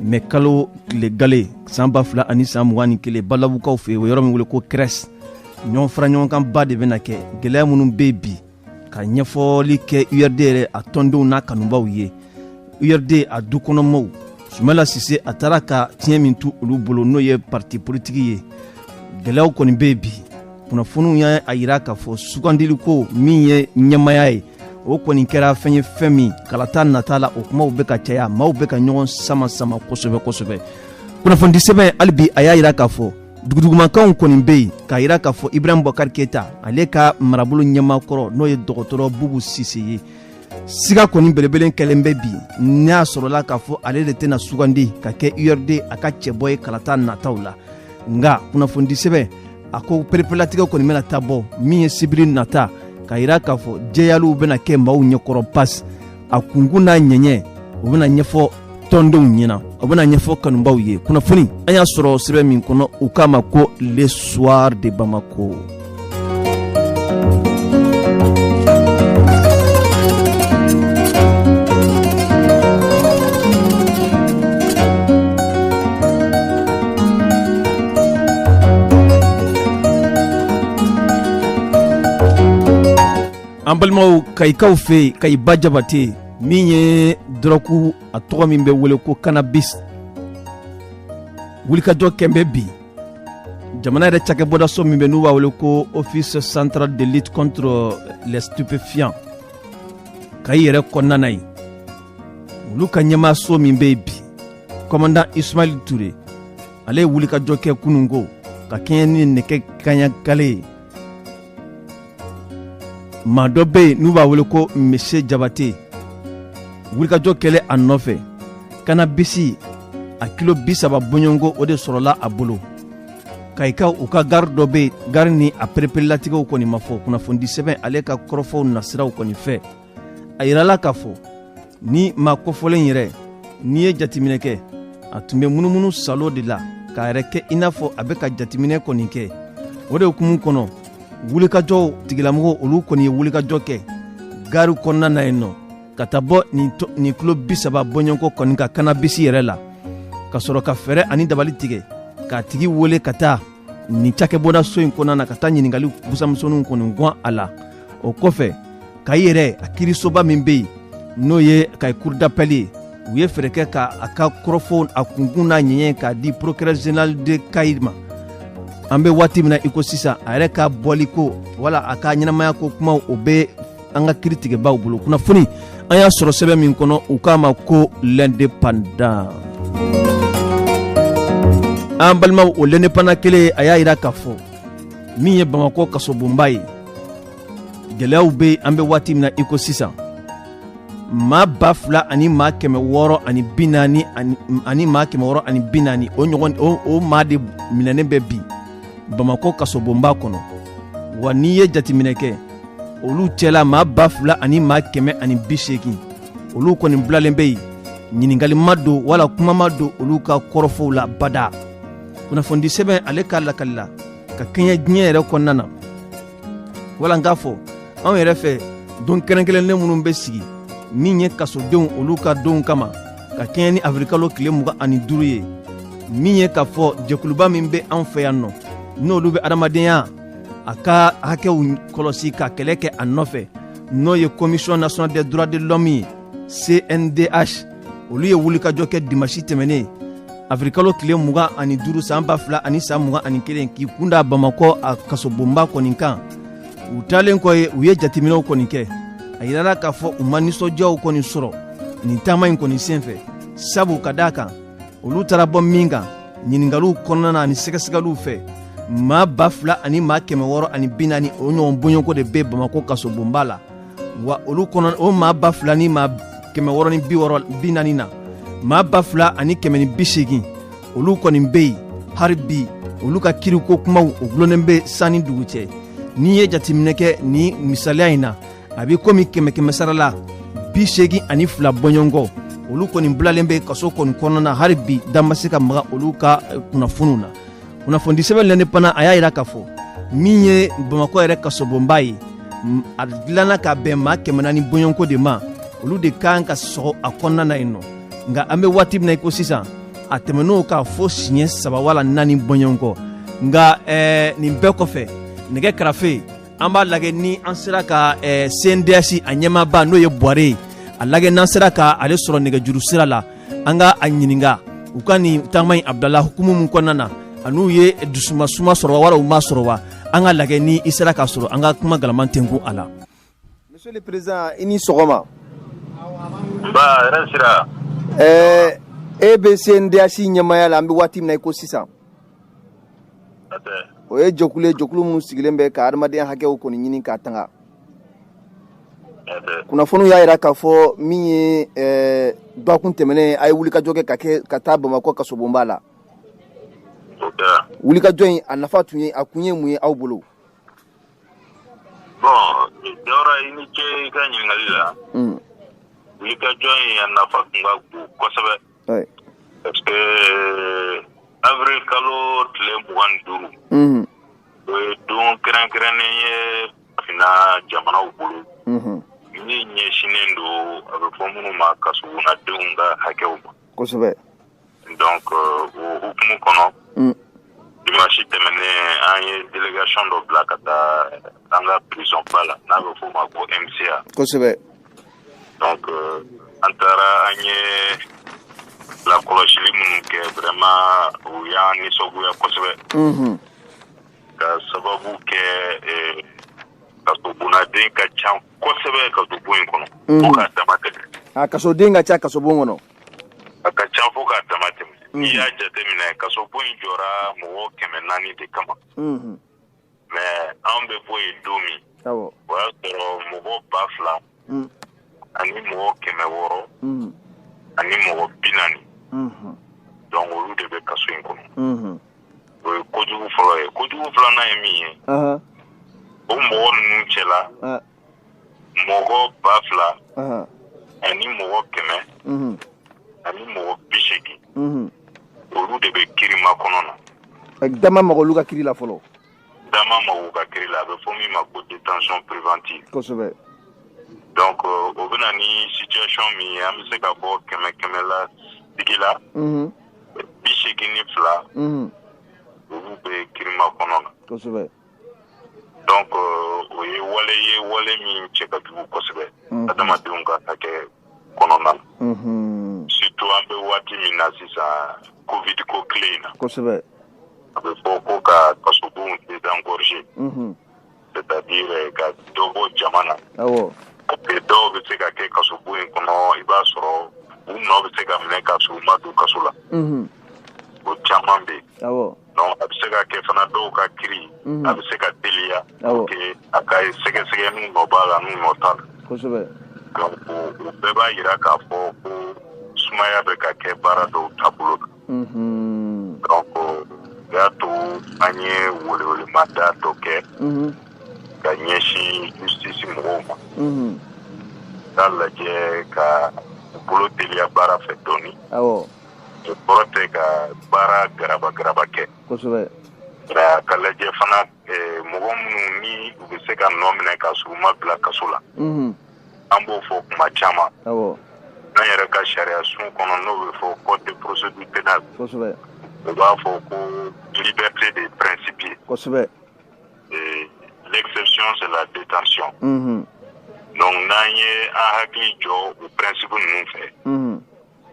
mɛ kalo tile gale san 2021, Balabukaw fɛ yen, o yɔrɔ min wele ko CRES, ɲɔgɔn fara ɲɔgɔnkanba de bɛna kɛ. Gɛlɛya minnu bɛ yen bi, ka ɲɛfɔli kɛ URD yɛrɛ a tɔndenw n'a kanubaw ye, URD a du kɔnɔmɔw. Sumala Sise, a taara ka tiɲɛ min to olu bolo, n'o ye parti politiki ye, gɛlɛyaw kɔni bɛ yen bi. Kunnafoniw y'a yira k'a fɔ sugandili ko min ye ɲɛmaya ye, o kɔni kɛra fɛn ye, fɛn min kalata nata la, o kumaw bɛ ka caya, maaw bɛ ka ɲɔgɔn sama sama kosɛbɛ kosɛbɛ. Kunnafonidi sɛbɛn hali bi, a y'a yira k'a fɔ dugudugumakanw kɔni bɛ yen k'a yira k'a fɔ Ibrahim Boubacar Keita, ale ka marabolo ɲɛmaa kɔrɔ, n'o ye dɔgɔtɔrɔ Bubu Sise ye, siga kɔni belebele kɛlen bɛ bi n'a sɔrɔla k'a fɔ ale de tɛna sugandi ka kɛ URD a ka cɛbɔ ye kalata nataw la. Nka kunnafonidi sɛbɛn a ko perepelatigɛ kɔni bɛna taa bɔ min ye sibiri nata, k'a yira k'a fɔ jɛyaliw bɛna kɛ maaw ɲɛkɔrɔ, pas a kunkun n'a ɲɛɲɛ, o bɛna ɲɛfɔ tɔndenw ɲɛna, o bɛna ɲɛfɔ kanubaw ye. Kunnafoni an y'a sɔrɔ sɛbɛn min kɔnɔ, u k'a ma ko Le Soir de Bamako. An balimaw, Kayikaw fɛ yen, Kayiba Jabate, min ye dɔrɔgu, a tɔgɔ min bɛ wele ko cannabis, wulikajɔ kɛn bɛ bi. Jamana yɛrɛ cakɛbɔdaso min bɛ, n'u b'a wele ko Office central de lutte contre les stupéfiants, Kayi yɛrɛ kɔnɔna na yen, olu ka ɲɛmaaso min bɛ yen bi, commandant Ismail Ture, ale ye wulikajɔ kɛ kununko ka kɛɲɛ ni nɛgɛ kaɲa gale ye. Maa dɔ bɛ yen n'u b'a wele ko Monsieur Jabate, wulikajɔ kɛlen a nɔfɛ, cannabis a kilo 30 bɔɲɔgɔnko, o de sɔrɔla a bolo. Kayikaw, u ka gari dɔ bɛ yen, gari ni a pereperelatigɛw kɔni ma fɔ kunnafonidi sɛbɛn ale ka kɔrɔfɔw nasiraw kɔni fɛ. A yirala k'a fɔ ni maa kofɔlen yɛrɛ, n'i ye jateminɛ kɛ, a tun bɛ munumunu salo de la k'a yɛrɛ kɛ i n'a fɔ a bɛ ka jateminɛ kɔni kɛ. O de hukumu kɔnɔ, wulikajɔw tigilamɔgɔw, olu kɔni ye wulikajɔ kɛ gari kɔnɔna na yen nɔ, ka taa bɔ nin kilo 30 bɔɲɔgɔnko kɔni ka cannabis yɛrɛ la, ka sɔrɔ ka fɛɛrɛ ani dabali tigɛ k'a tigi wele ka taa nin cakɛbɔda so in kɔnɔna na, ka taa ɲininkali busanmisɛnninw kɔni gwan a la. O kɔfɛ, Kayi yɛrɛ a kiirisoba min bɛ yen, n'o ye Kayi cour d'appel ye, u ye fɛɛrɛ kɛ ka a ka kɔrɔfɔ a kunkun n'a ɲɛɲɛ k'a di procureur général de Kayi ma. An bɛ waati min na i ko sisan, a yɛrɛ ka bɔli ko wala a ka ɲɛnamaya ko kumaw, o bɛ an ka kiiri tigɛbaw bolo. Kunnafoni an y'a sɔrɔ sɛbɛn min kɔnɔ, u k'a ma ko L'Indépendant. An balimaw, o L'Indépendant kelen, a y'a yira k'a fɔ min ye Bamakɔ kasobonba ye, gɛlɛyaw bɛ. An bɛ waati min na i ko sisan, maa 2640 ani maa 640, o ɲɔgɔn o maa de minɛnen bɛ bi Bamakɔ kasobonba kɔnɔ. Wa n'i ye jateminɛ kɛ, olu cɛla maa 2180, olu kɔni bilalen bɛ yen, ɲininkali ma don wala kuma ma don olu ka kɔrɔfɔw la bada. Kunnafonidi sɛbɛn ale ka lakali la, ka kɛɲɛ diɲɛ yɛrɛ kɔnɔna na, wala n k'a fɔ anw yɛrɛ fɛ, don kɛrɛnkɛrɛnnen minnu bɛ sigi min ye kasodenw olu ka donw kama, ka kɛɲɛ ni avirikalo tile 25 ye, min ye k'a fɔ jɛkuluba min bɛ anw fɛ yan nɔ, n'olu bɛ adamadenya a ka hakɛw kɔlɔsi ka kɛlɛ kɛ a nɔfɛ, n'o ye Commission nationale des droits de l'homme ye, CNDH, olu ye wulikajɔ kɛ dimasi tɛmɛnen avirikalo tile 25 san 2021, k'i kun da Bamakɔ a kasobonba kɔni kan. U taalen kɔ ye, u ye jateminɛw kɔni kɛ. A yirala k'a fɔ u ma nisɔndiyaw kɔni sɔrɔ nin taama in kɔni senfɛ, sabu ka d'a kan, olu taara bɔ min kan ɲininkaliw kɔnɔna na ani sɛgɛsɛgɛliw fɛ, maa 2640, o ɲɔgɔn bonyɔnko de bɛ Bamakɔ kasobonba la. Wa olu kɔnɔ, o maa ba fila ni maa kɛmɛ wɔɔrɔ ni bi wɔɔrɔ bi naani na, maa 2180, olu kɔni bɛ yen hali bi, olu ka kiriko kumaw, o gulonnen bɛ san ni dugu cɛ. N'i ye jateminɛ kɛ nin misaliya in na, a bɛ komi kɛmɛ kɛmɛ sara la 82 bɔɲɔgɔnkɔ, olu kɔni bilalen bɛ kaso kɔni kɔnɔna na hali bi, da ma se ka maga olu ka kunnafoniw na. Kunnafonidi sɛbɛn L'Indépendant, a y'a yira k'a fɔ min ye Bamakɔ yɛrɛ kasobonba ye, a dilanna ka bɛn maa 400 bɔɲɔgɔnko de ma, olu de kan ka sɔgɔ a kɔnɔna na yen nɔ. Nka an bɛ waati min na i ko sisan, A tɛmɛn'o kan fo siɲɛ 3 wala 4 bɔɲɔgɔn kɔ. Nka nin bɛɛ kɔfɛ, nɛgɛ karafe, an b'a lajɛ ni an sera ka CNDH a ɲɛmaaba, n'o ye Buware ye, a lajɛ n'an sera ka ale sɔrɔ nɛgɛjuru sira la, an ka a ɲininka u ka nin taama in a bilala hukumu min kɔnɔna na, an'u ye dusumasuma sɔrɔ wa, wala u ma sɔrɔ wa. An ka lajɛ ni i sera k'a sɔrɔ, an ka kuma galaman tɛnkun a la. Monsieur le président, i ni sɔgɔma. Nba, hɛrɛ sira. E bɛ CNDH ɲɛmaaya la an bɛ waati min na i ko sisan. O ye jɛkulu ye, jɛkulu minnu sigilen bɛ ka adamadenya hakɛw kɔni ɲini k'a tanga. Kunnafoniw y'a jira k'a fɔ min ye dɔgɔkun tɛmɛnen, a ye wulikajɔ kɛ ka kɛ ka taa Bamakɔ kasobonba la. Wulikajɔ in a nafa tun ye, a kun ye mun ye aw bolo? Bon, Jawara, i ni ce i ka ɲininkali la. Wulikajɔ in a nafa tun ka bon kosɛbɛ. Parce que avril kalo tile 25, o ye don kɛrɛnkɛrɛnnen ye farafinna jamanaw bolo min ɲɛsinnen don, a bɛ fɔ minnu ma kasobonnadenw ka hakɛw ma. Donc o hukumu kɔnɔ, dimanche tɛmɛnen, an ye délégation dɔ bila ka taa an ka prison ba la, n'a bɛ f'o ma ko MCA. Donc an taara, an ye lakɔlɔsili minnu kɛ, vraiment u y'an nisɔngoya kosɛbɛ, ka sababu kɛ kasobonnaden ka ca kosɛbɛ kasobon in kɔnɔ fo k'a dama tɛmɛ. A kasoden ka ca kasobon kɔnɔ. A ka ca fo k'a dama tɛmɛ. N'i y'a jateminɛ, kasobon in jɔra mɔgɔ 400 de kama, mais an bɛ bɔ yen don min, o y'a sɔrɔ mɔgɔ 2000 ani mɔgɔ 600 ani mɔgɔ 40, donc olu de bɛ kaso in kɔnɔ. O ye kojugu fɔlɔ ye. Kojugu filanan ye min ye, o mɔgɔ ninnu cɛla, mɔgɔ 2000 ani mɔgɔ 100 ani mɔgɔ 80, olu de bɛ kirima kɔnɔ na. Da ma maga olu ka kiri la fɔlɔ. Da ma maga u ka kiri la, a bɛ fɔ min ma ko détention préventive. Donc o bɛ na ni situation min ye, an bɛ se ka bɔ kɛmɛ kɛmɛ la sigi la, 82, olu bɛ kirima kɔnɔ na. Donc o ye wale ye, wale min cɛ ka jugu kosɛbɛ adamadenw ka hakɛ kɔnɔna na, surtout an bɛ waati min na sisan, Covid ko tile in na. A bɛ fɔ ko ka kasobonw désengorger, c'est-à-dire ka dɔ bɔ jama na. Parce que dɔw bɛ se ka kɛ kasobon in kɔnɔ, i b'a sɔrɔ u nɔ bɛ se ka minɛ k'a sɔrɔ u ma don kaso la. O caman bɛ yen. Donc a bɛ se ka kɛ fana dɔw ka kiri a bɛ se ka teliya pour que a ka sɛgɛsɛgɛ n'u nɔ b'a la, n'u nɔ t'a la. Donc o bɛɛ b'a jira k'a fɔ ko sumaya bɛ ka kɛ baara dɔw taabolo la. Donc o y'a to an ye welewelemada dɔ kɛ ka ɲɛsin justice mɔgɔw ma, k'a lajɛ ka u bolo teliya baara fɛ dɔɔni. O kɔrɔ tɛ ka baara garaba garaba kɛ. Mais a ka lajɛ fana mɔgɔ minnu ni u bɛ se ka nɔ minɛ k'a sɔrɔ u ma bila kaso la. An b'o fɔ kuma caman. N'an yɛrɛ ka sariya sun kɔnɔ, n'o bɛ fɔ code de procédure pénale, u b'a fɔ ko liberté de principe ye. L'exception, c'est la détention. Donc n'an ye an hakili jɔ o principe ninnu fɛ,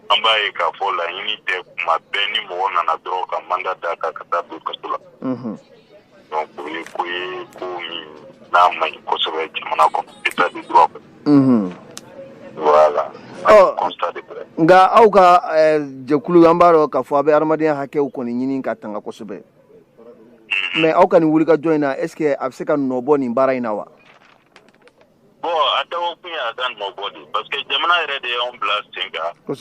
an b'a ye k'a fɔ laɲini tɛ kuma bɛɛ ni mɔgɔ nana dɔrɔn ka mandat d'a kan ka taa don kaso la. Donc o ye ko ye, ko min n'a man ɲi kosɛbɛ jamana kɔnɔ, état de droit kɔnɔ. Voilà. Constat de près. Nka aw ka jɛkulu, an b'a dɔn k'a fɔ a bɛ adamadenya hakɛw kɔni ɲini ka tanga kosɛbɛ, mais aw ka nin wulikajɔ in na, est ce que a bɛ se ka nɔ bɔ nin baara in na wa? Bon, a dabɔ kun ye a ka nɔ bɔ de, parce que jamana yɛrɛ de y'anw bila sen kan pour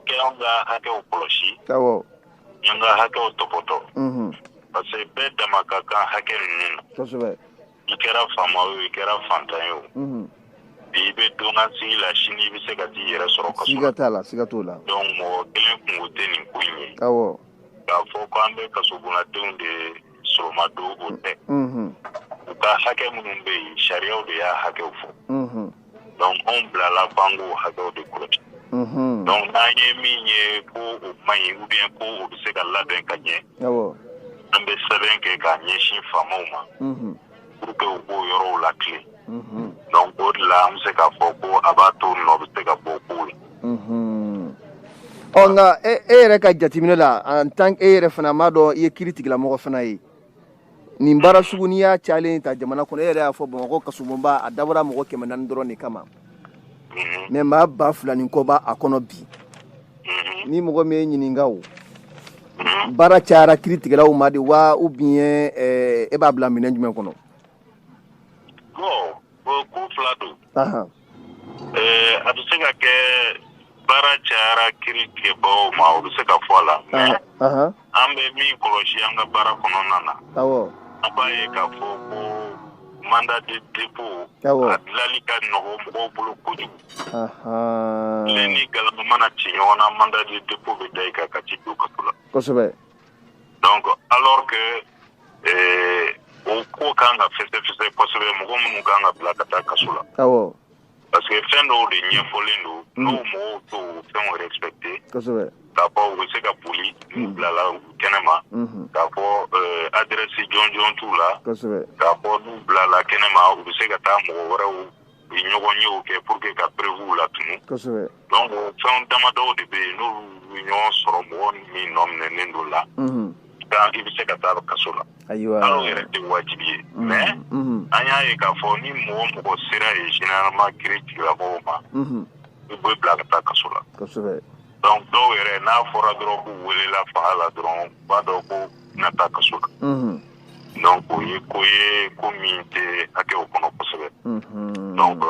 que anw ka hakɛw kɔlɔsi, an ka hakɛw tɔpɔtɔ, parce que bɛɛ dama ka kan hakɛ ninnu na. I kɛra faama o, i kɛra fantan ye o, bi i bɛ don ka sigi la, sini i bɛ se ka t'i yɛrɛ sɔrɔ kaso la. Siga t'a la, siga t'o la. Donc mɔgɔ kelen kungo tɛ nin ko in ye. K'a fɔ ko an bɛ kasobonnadenw de sɔrɔma don, o tɛ. U ka hakɛ minnu bɛ yen, sariyaw de y'a hakɛw fɔ. Donc anw bilala ko an k'o hakɛw de kɔlɔsi. Donc n'an ye min ye ko o man ɲi ou bien ko o bɛ se ka labɛn ka ɲɛ, an bɛ sɛbɛn kɛ k'a ɲɛsin faamaw ma pour que u k'o yɔrɔw latilen. Donc o de la an bɛ se k'a fɔ ko a b'a to nɔ bɛ se ka bɔ kow la. Ɔ, nka e yɛrɛ ka jateminɛ la, en tant que e yɛrɛ fana m'a dɔn i ye kiiri tigilamɔgɔ fana ye, nin baara sugu n'i y'a cayalen ta jamana kɔnɔ, e yɛrɛ y'a fɔ Bamakɔ kasobonba a dabɔra mɔgɔ 400 dɔrɔn de kama, mais maa 2000 ni kɔ b'a a kɔnɔ bi. Ni mɔgɔ min ye ɲininka, o baara cayara kiiri tigɛlaw ma de wa, ou bien e b'a bila minɛn jumɛn kɔnɔ? Bon, ko fila don. A bɛ se ka kɛ baara cayara kiiri tigɛbagaw ma, o bɛ se ka fɔ a la, mais an bɛ min kɔlɔsi an ka baara kɔnɔna na, an b'a ye k'a fɔ ko mandat de dépôt a dilanli ka nɔgɔ mɔgɔw bolo kojugu. Tile ni galama mana ci ɲɔgɔn na, mandat de dépôt bɛ da i kan ka t'i don kaso la. Donc alors que o ko kan ka fɛsɛfɛsɛ kosɛbɛ, mɔgɔ minnu kan ka bila ka taa kaso la. Parce que fɛn dɔw de ɲɛfɔlen don, n'o mɔgɔw t'o fɛnw respecté, k'a fɔ u bɛ se ka boli n'u bilala kɛnɛma, k'a fɔ adresse jɔnjɔn t'u la, k'a fɔ n'u bilala kɛnɛma, u bɛ se ka taa mɔgɔ wɛrɛw ɲɔgɔn yew kɛ pour que ka preuve latunu. Donc fɛn damadɔw de bɛ yen, n'olu bɛ ɲɔgɔn sɔrɔ mɔgɔ min nɔ minɛnen don la, i bɛ se ka taa kaso la. Hali o yɛrɛ tɛ wajibi ye, mais an y'a ye k'a fɔ ni mɔgɔ mɔgɔ sera yen, généralement kiiri tigilamɔgɔw ma, i bɛ bila ka taa kaso la. Donc dɔw yɛrɛ, n'a fɔra dɔrɔn k'u welela fanga la dɔrɔn, u b'a dɔn ko u bɛna taa kaso la. Donc o ye ko ye, ko min tɛ hakɛw kɔnɔ kosɛbɛ. Donc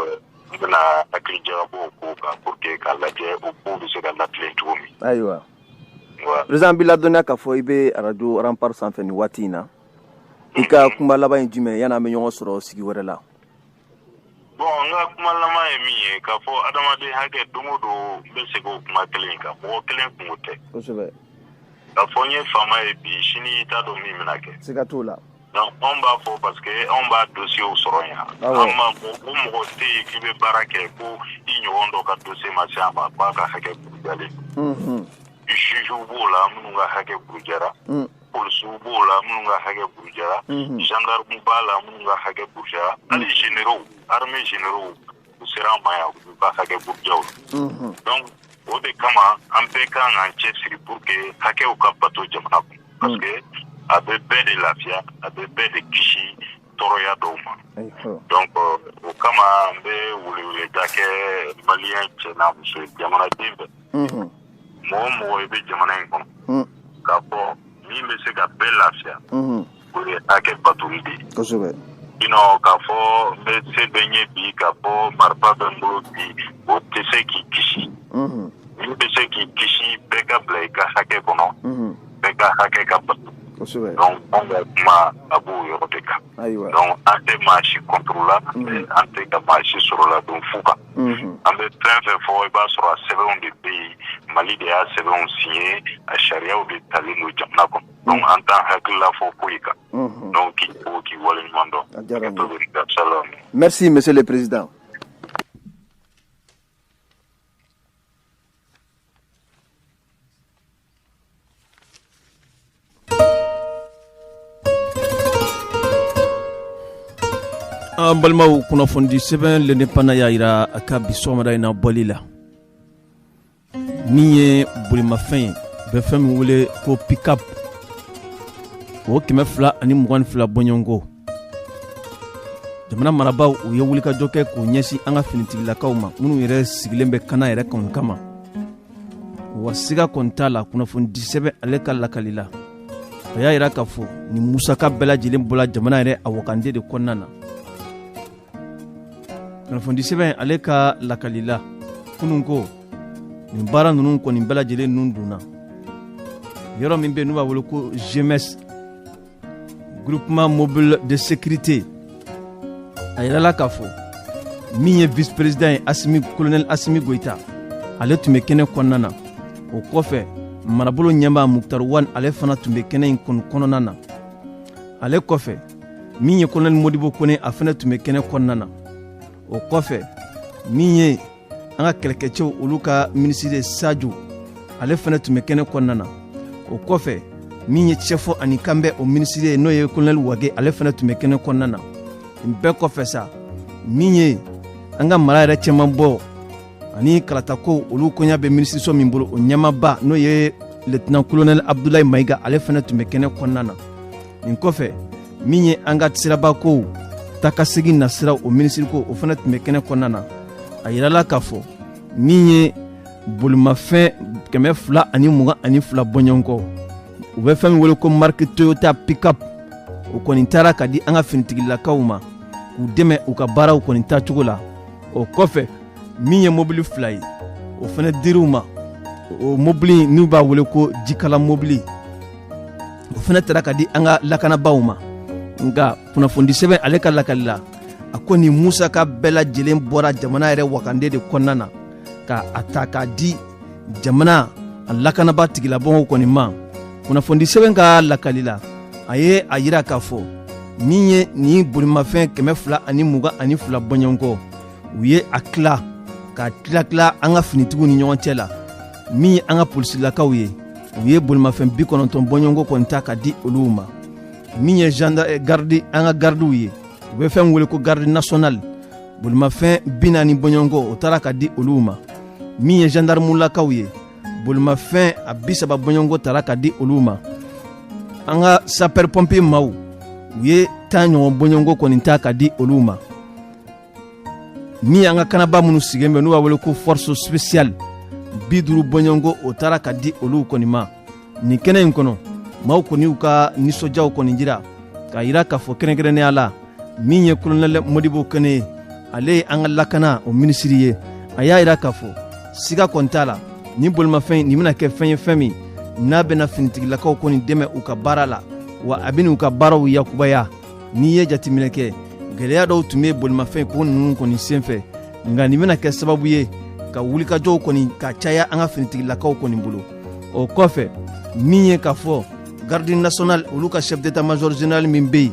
n bɛna hakili jagabɔ o ko kan pour que k'a lajɛ o ko bɛ se ka latilen cogo min. Ayiwa, président, b'i ladɔnniya k'a fɔ i bɛ arajo Rempart sanfɛ nin waati in na. I ka kuma laban ye jumɛn yanni an bɛ ɲɔgɔn sɔrɔ sigi wɛrɛ la? Bon, n ka kuma laban ye min ye, k'a fɔ adamaden hakɛ, don o don n bɛ segin o kuma kelen in kan, mɔgɔ kelen kungo tɛ. K'a fɔ n ye faama ye bi, sini i t'a dɔn min bɛna kɛ. Siga t'o la. Donc anw b'a fɔ parce que anw b'a dossier sɔrɔ yan. An ma o mɔgɔ tɛ yen k'i bɛ baara kɛ ko i ɲɔgɔn dɔ ka dossier ma se a ma k'a ka hakɛ burujalen. Juge b'o la minnu ka hakɛ burujara, polisiw b'o la minnu ka hakɛ burujara, gendarme b'a la minnu ka hakɛ burujara, hali généraux, armée généraux, u sera an ma yan, u ka hakɛ burujaw la. Donc o de kama an bɛɛ kan k'an cɛsiri pour que hakɛw ka bato jamana kɔnɔ, parce que a bɛ bɛɛ de lafiya, a bɛ bɛɛ de kisi tɔɔrɔya dɔw ma. Donc o kama n bɛ weleweleda kɛ maliyɛn cɛ n'a muso ye, jamanaden bɛɛ, mɔgɔ o mɔgɔ i bɛ jamana in kɔnɔ, k'a fɔ min bɛ se ka bɛɛ lafiya, o ye hakɛ batoli de ye. Sinon k'a fɔ n bɛ se bɛ n ye bi, k'a fɔ marifa bɛ n bolo bi, o tɛ se k'i kisi. Min bɛ se k'i kisi, bɛɛ ka bila i ka hakɛ kɔnɔ, bɛɛ ka hakɛ ka bato. Donc anw ka kuma a b'o yɔrɔ de kan. Donc an tɛ maa si contre la, an tɛ ka maa si sɔrɔ la don fu kan. An bɛ fɛn fɛn fɔ, i b'a sɔrɔ a sɛbɛnw de bɛ yen, Mali de y'a sɛbɛnw signé, a sariyaw de talen don jamana kɔnɔ. Donc an t'an hakilila fɔ foyi kan. Donc k'i fo k'i waleɲuman dɔn. Merci, monsieur le président. An balimaw, kunnafonidi sɛbɛn L'Indépendant y'a yira a ka bi sɔgɔmada in na bɔli la, min ye bolimafɛn ye, bɛ fɛn min wele ko pick-up, o 222 bɔɲɔgɔnko, jamana marabaaw u ye wulikajɔ kɛ k'o ɲɛsin an ka finitigilakaw ma minnu yɛrɛ sigilen bɛ kana yɛrɛ kɔni kama. Wa siga kɔni t'a la, kunnafonidi sɛbɛn ale ka lakali la, a y'a yira k'a fɔ nin musaka bɛɛ lajɛlen bɔla jamana yɛrɛ a wakande de kɔnɔna na. Kunnafonidi sɛbɛn ale ka lakali la, kunun ko nin baara ninnu kɔni bɛɛ lajɛlen ninnu donna yɔrɔ min bɛ yen n'u b'a wele ko GMS, Groupement Mobile de Sécurité. A yirala k'a fɔ min ye vice président ye, Asimi, colonel Asimi Goïta, ale tun bɛ kɛnɛ kɔnɔna na. O kɔfɛ, marabolo ɲɛmaa Moctar Ouane, ale fana tun bɛ kɛnɛ in kɔni kɔnɔna na. Ale kɔfɛ, min ye colonel Modibo Kone, a fana tun bɛ kɛnɛ kɔnɔna na. O kɔfɛ, min ye an ka kɛlɛkɛcɛw olu ka minisiri Sajo, ale fana tun bɛ kɛnɛ kɔnɔna na. O kɔfɛ, min ye cɛfɔ ani kanbɛ o minisiri ye, n'o ye kolonɛli Wage, ale fana tun bɛ kɛnɛ kɔnɔna na. Nin bɛɛ kɔfɛ sa, min ye an ka mara yɛrɛ cɛman bɔ ani kalatako olu koɲa bɛ minisiriso min bolo, o ɲɛmaaba, n'o ye lieutenant colonel Abdoulaye Mayiga, ale fana tun bɛ kɛnɛ kɔnɔna na. Nin kɔfɛ, min ye an ka sirabakow taakasegin nasira o minisiri ko, o fana tun bɛ kɛnɛ kɔnɔna na. A yirala k'a fɔ min ye bolimafɛn 222 bɔɲɔgɔnkɔ, u bɛ fɛn min wele ko marque Toyota pick-up, o kɔni taara ka di an ka finitigilakaw ma k'u dɛmɛ u ka baaraw kɔni taacogo la. O kɔfɛ, min ye mobili 2 ye, o fana dir'u ma. O mobili n'u b'a wele ko jikala mobili, o fana taara ka di an ka lakanabaaw ma. Nka kunnafonidi sɛbɛn ale ka lakali la, a ko nin musaka bɛɛ lajɛlen bɔra jamana yɛrɛ wakande de kɔnɔna na ka a ta k'a di jamana a lakanaba tigilabɔngɔ kɔni ma. Kunnafonidi sɛbɛn ka lakali la, a ye a yira k'a fɔ min ye nin bolimafɛn 222 bɔɲɔgɔnkɔ, u ye a tila ka tila tila an ka finitigiw ni ɲɔgɔn cɛ la. Min ye an ka polisilakaw ye, u ye bolimafɛn 90 bɔɲɔgɔnkɔ kɔni ta ka di olu ma. Min ye garde, an ka gardiw ye, u bɛ fɛn wele ko garde nationale, bolimafɛn 40 bɔɲɔgɔnkɔ, o taara ka di olu ma. Min ye gendarmulakaw ye, bolimafɛn a 30 bɔɲɔgɔnkɔ taara ka di olu ma. An ka sapeur pompier maaw, u ye 10 ɲɔgɔn bɔɲɔgɔnkɔ kɔni ta ka di olu ma. Min y'an ka kanaba minnu sigilen bɛ, n'u b'a wele ko force spéciale, 50 bɔɲɔgɔnkɔ, o taara ka di olu kɔni ma. Nin kɛnɛ in kɔnɔ, maaw kɔni y'u ka nisɔndiyaw kɔni jira k'a yira k'a fɔ kɛrɛnkɛrɛnnenya la, min ye colonel Modibo Kone ye, ale ye an ka lakana o minisiri ye, a y'a yira k'a fɔ siga kɔni t'a la, nin bolimafɛn nin bɛna kɛ fɛn ye, fɛn min n'a bɛna finitigilakaw kɔni dɛmɛ u ka baara la, wa a bɛna u ka baaraw yakubaya. N'i ye jateminɛ kɛ, gɛlɛya dɔw tun bɛ bolimafɛn ko ninnu kɔni senfɛ, nka nin bɛna kɛ sababu ye ka wulikajɔw kɔni ka caya an ka finitigilakaw kɔni bolo. O kɔfɛ, min ye k'a fɔ garde nationale olu ka chef d'état major général min bɛ yen,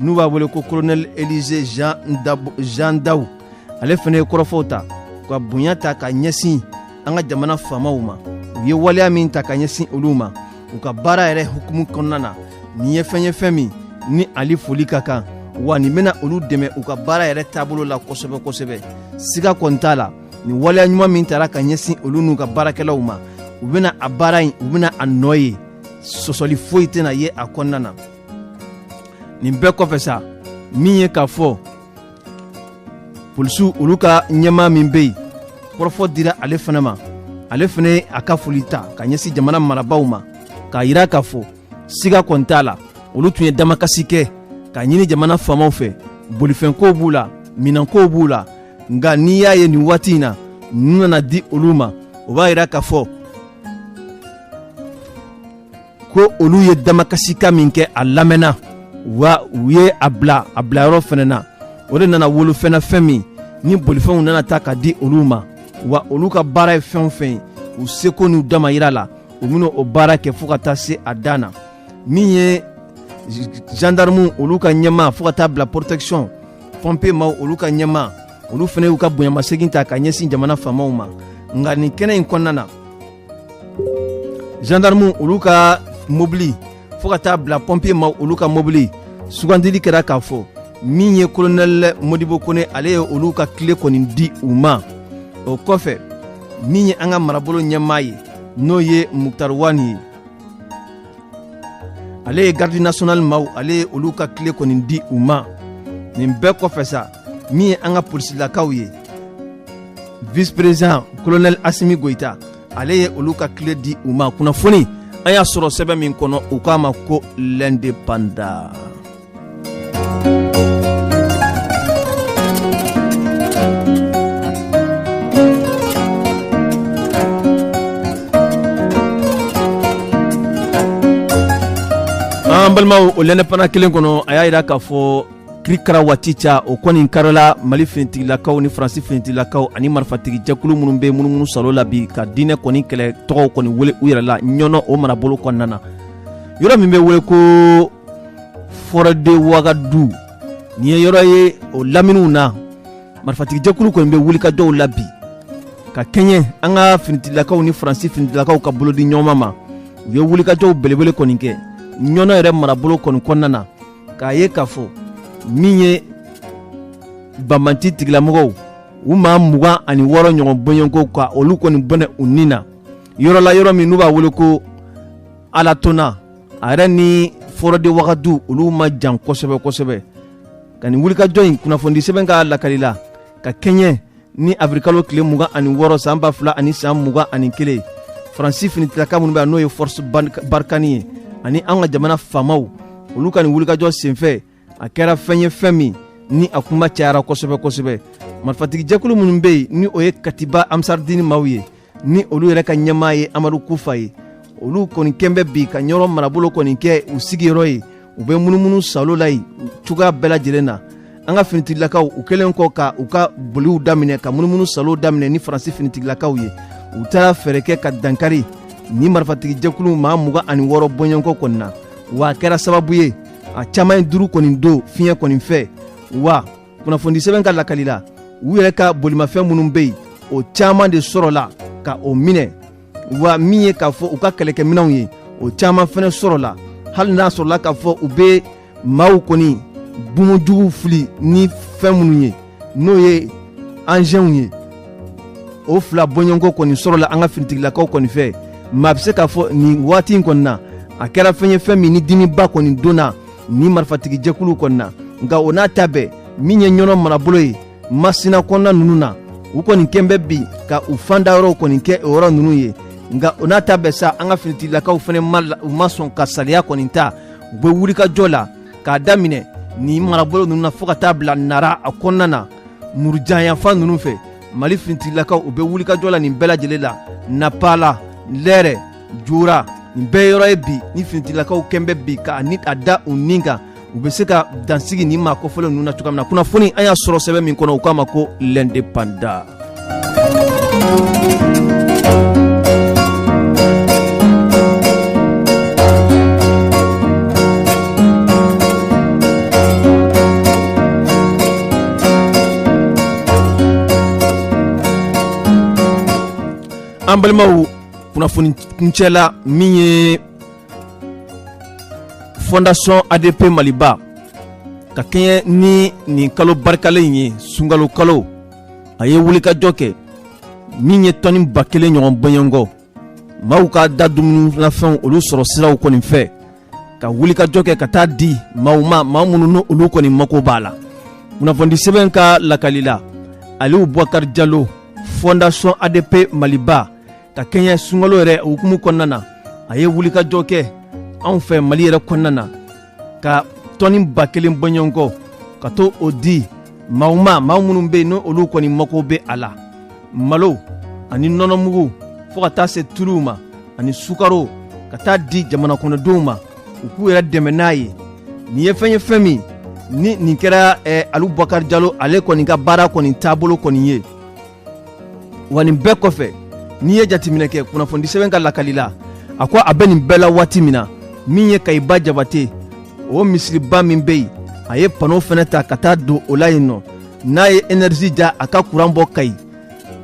n'u b'a wele ko colonel Élisée Jean Daw, ale fana ye kɔrɔfɔw ta ka bonya ta ka ɲɛsin an ka jamana faamaw ma. U ye waleya min ta ka ɲɛsin olu ma u ka baara yɛrɛ hukumu kɔnɔna na, nin ye fɛn ye, fɛn min ni ale foli ka kan, wa nin bɛna olu dɛmɛ u ka baara yɛrɛ taabolo la kosɛbɛ kosɛbɛ. Siga kɔni t'a la, nin waleya ɲuman min tara ka ɲɛsin olu n'u ka baarakɛlaw ma, u bɛna a baara in, u bɛna a nɔ ye, sɔsɔli foyi tɛna ye a kɔnɔna na. Nin bɛɛ kɔfɛ sa, min ye k'a fɔ polisiw olu ka ɲɛmaa min bɛ yen, kɔrɔfɔ dira ale fana ma, ale fana ye a ka foli ta ka ɲɛsin jamana marabaaw ma k'a yira k'a fɔ siga kɔni t'a la, olu tun ye damakasi kɛ k'a ɲini jamana faamaw fɛ, bolifɛnkow b'u la, minɛnkow b'u la, nka n'i y'a ye nin waati in na ninnu nana di olu ma, o b'a yira k'a fɔ ko olu ye damakasikan min kɛ, a lamɛnna, wa u ye a bila a bilayɔrɔ fɛnɛ na. O de nana wolo fɛn na, fɛn min ni bolifɛnw nana ta ka di olu ma, wa olu ka baara ye fɛn o fɛn ye, u seko n'u damayira la, u bɛna o baara kɛ fo ka taa se a dan na. Min ye gendarme olu ka ɲɛmaa fo ka taa bila protection pompier maaw olu ka ɲɛmaa, olu fana y'u ka bonyamasegin ta ka ɲɛsin jamana faamaw ma. Nka nin kɛnɛ in kɔnɔna na, gendarme olu ka mobili fo ka taa bila pompier maaw olu ka mobili, sugandili kɛra k'a fɔ min ye colonel Modibo Kone, ale ye olu ka tile kɔni di u ma. O kɔfɛ, min ye an ka marabolo ɲɛmaa ye, n'o ye Moctar Ouane ye, ale ye garde nationale maaw, ale ye olu ka tile kɔni di u ma. Nin bɛɛ kɔfɛ sa, min ye an ka polisilakaw ye, vice président colonel Assimi Goïta, ale ye olu ka tile di u ma. Kunnafoni an y'a sɔrɔ sɛbɛn min kɔnɔ, u k'a ma ko l'Indépendant. An balimaw, o l'Indépendant kelen kɔnɔ, a y'a yira k'a fɔ kirikara waati ca o kɔni karila Mali finitigilakaw ni Faransi finitigilakaw ani marifatigi jɛkulu minnu bɛ munumunu salo la bi ka diinɛ kɔni kɛlɛ tɔgɔw kɔni wele u yɛrɛ la Ɲɔnɔ o marabolo kɔnɔna na, yɔrɔ min bɛ wele ko Forêt de Wagadu. Nin ye yɔrɔ ye o laminiw na, marifatigi jɛkulu kɔni bɛ wulikajɔw la bi. Ka kɛɲɛ an ka finitigilakaw ni Faransi finitigilakaw ka bolodi ɲɔgɔnma ma, u ye wulikajɔw belebele kɔni kɛ Ɲɔnɔ yɛrɛ marabolo kɔni kɔnɔna na, k'a ye k'a fɔ min ye banbanci tigilamɔgɔw, u maa 26 ɲɔgɔn bɔɲɔgɔnko ka olu kɔni bɔnɛ u ni na yɔrɔ la, yɔrɔ min n'u b'a wele ko Alatona. A yɛrɛ ni Fɔrɔ de Wagadu, olu ma jan kosɛbɛ kosɛbɛ. Ka nin wulikajɔ in kunnafonidi sɛbɛn ka lakali la, ka kɛɲɛ ni avril tile 26 san 2021, Faransi finitigilaka minnu bɛ yan, n'o ye Force Barkhane ye, ani an ka jamana faamaw, olu ka nin wulikajɔ senfɛ, a kɛra fɛn ye, fɛn min ni a kuma cayara kosɛbɛ kosɛbɛ. Marifatigijɛkulu minnu bɛ yen, ni o ye Katiba Ansardini maaw ye, ni olu yɛrɛ ka ɲɛmaa ye Amadu Kufa ye, olu kɔni kɛn bɛ bi ka Ɲɔrɔ marabolo kɔni kɛ u sigiyɔrɔ ye. U bɛ munumunu salo la yen cogoya bɛɛ lajɛlen na. An ka finitigilakaw, u kɛlen kɔ ka u ka boliw daminɛ, ka munumunu salo daminɛ ni Faransi finitigilakaw ye, u taara fɛɛrɛ kɛ ka dankari ni marifatigijɛkulu maa 26 bɔɲɔgɔnko kɔni na. Wa a kɛra sababu ye, a caman ye duuru kɔni don fiɲɛ kɔni fɛ. Wa kunnafonidi sɛbɛn ka lakali la, u yɛrɛ ka bolimafɛn minnu bɛ yen, o caman de sɔrɔla ka o minɛ. Wa min ye k'a fɔ u ka kɛlɛkɛminɛnw ye, o caman fɛnɛ sɔrɔla, hali n'a sɔrɔla k'a fɔ u bɛ maaw kɔni bumujugu fili ni fɛn minnu ye, n'o ye engins ye, o fila bɔɲɔgɔnko kɔni sɔrɔla an ka finitigilakaw kɔni fɛ. Maa bɛ se k'a fɔ nin waati in kɔni na, a kɛra fɛn ye, fɛn min ni dimiba kɔni donna ni marifatigijɛkulu kɔni na. Nka o n'a ta bɛɛ, min ye Ɲɔnɔ marabolo ye, Masina kɔnɔna ninnu na, u kɔni kɛn bɛ bi ka u fanda yɔrɔw kɔni kɛ o yɔrɔ ninnu ye. Nka o n'a ta bɛɛ sa, an ka finitigilakaw fɛnɛ ma, u ma sɔn ka saliya kɔni ta. U bɛ wulikajɔ la k'a daminɛ nin marabolo ninnu na fo ka taa bila Nara a kɔnɔna na, murujanyanfan ninnu fɛ. Mali finitigilakaw, u bɛ wulikajɔ la nin bɛɛ lajɛlen la, Napala, Lɛrɛ, Jora, nin bɛɛ yɔrɔ ye bi ni finitigilakaw kɛn bɛ bi ka ni a da u nin kan, u bɛ se ka dansigi nin maa kofɔlen ninnu na cogoya min na. Kunnafoni an y'a sɔrɔ sɛbɛn min kɔnɔ, u k'a ma ko L'Indépendant. An balimaw, kunnafoni kuncɛ la, min ye Fondation ADP Maliba, ka kɛɲɛ ni nin kalo barikalen ye, sunkalo kalo, a ye wulikajɔ kɛ min ye tɔni 1000 ɲɔgɔn bɔɲɔgɔnkɔ maaw ka da dumunifɛnw, olu sɔrɔ siraw kɔni fɛ, ka wulikajɔ kɛ ka taa di maaw ma, maa minnu ni olu kɔni mako b'a la. Kunnafonidi sɛbɛn ka lakali la, Aliyu Bubakari Jalo, Fondation ADP Maliba, ka kɛɲɛ sunkalo yɛrɛ hukumu kɔnɔna na, a ye wulikajɔ kɛ anw fɛ Mali yɛrɛ kɔnɔna na, ka tɔni 1000 bɔɲɔgɔnkɔ ka to o di maaw ma, maa minnu bɛ yen ni olu kɔni mako bɛ a la, malo ani nɔnɔmugu, fo ka taa se tuluw ma ani sukaro, ka taa di jamana kɔnɔdenw ma, u k'u yɛrɛ dɛmɛ n'a ye. Nin ye fɛn ye, fɛn min ni nin kɛra Alu Bubakari Jalo ale kɔni ka baara kɔni taabolo kɔni ye. Wa nin bɛɛ kɔfɛ, n'i ye jateminɛ kɛ kunnafonidi sɛbɛn ka lakali la, a ko a bɛ nin bɛɛ la waati min na, min ye Kayiba Jabate, o misiriba min bɛ yen, a ye panneau fɛnɛ ta ka taa don o la yen nɔ, n'a ye énergie ja, a ka kuran bɔ Kayi.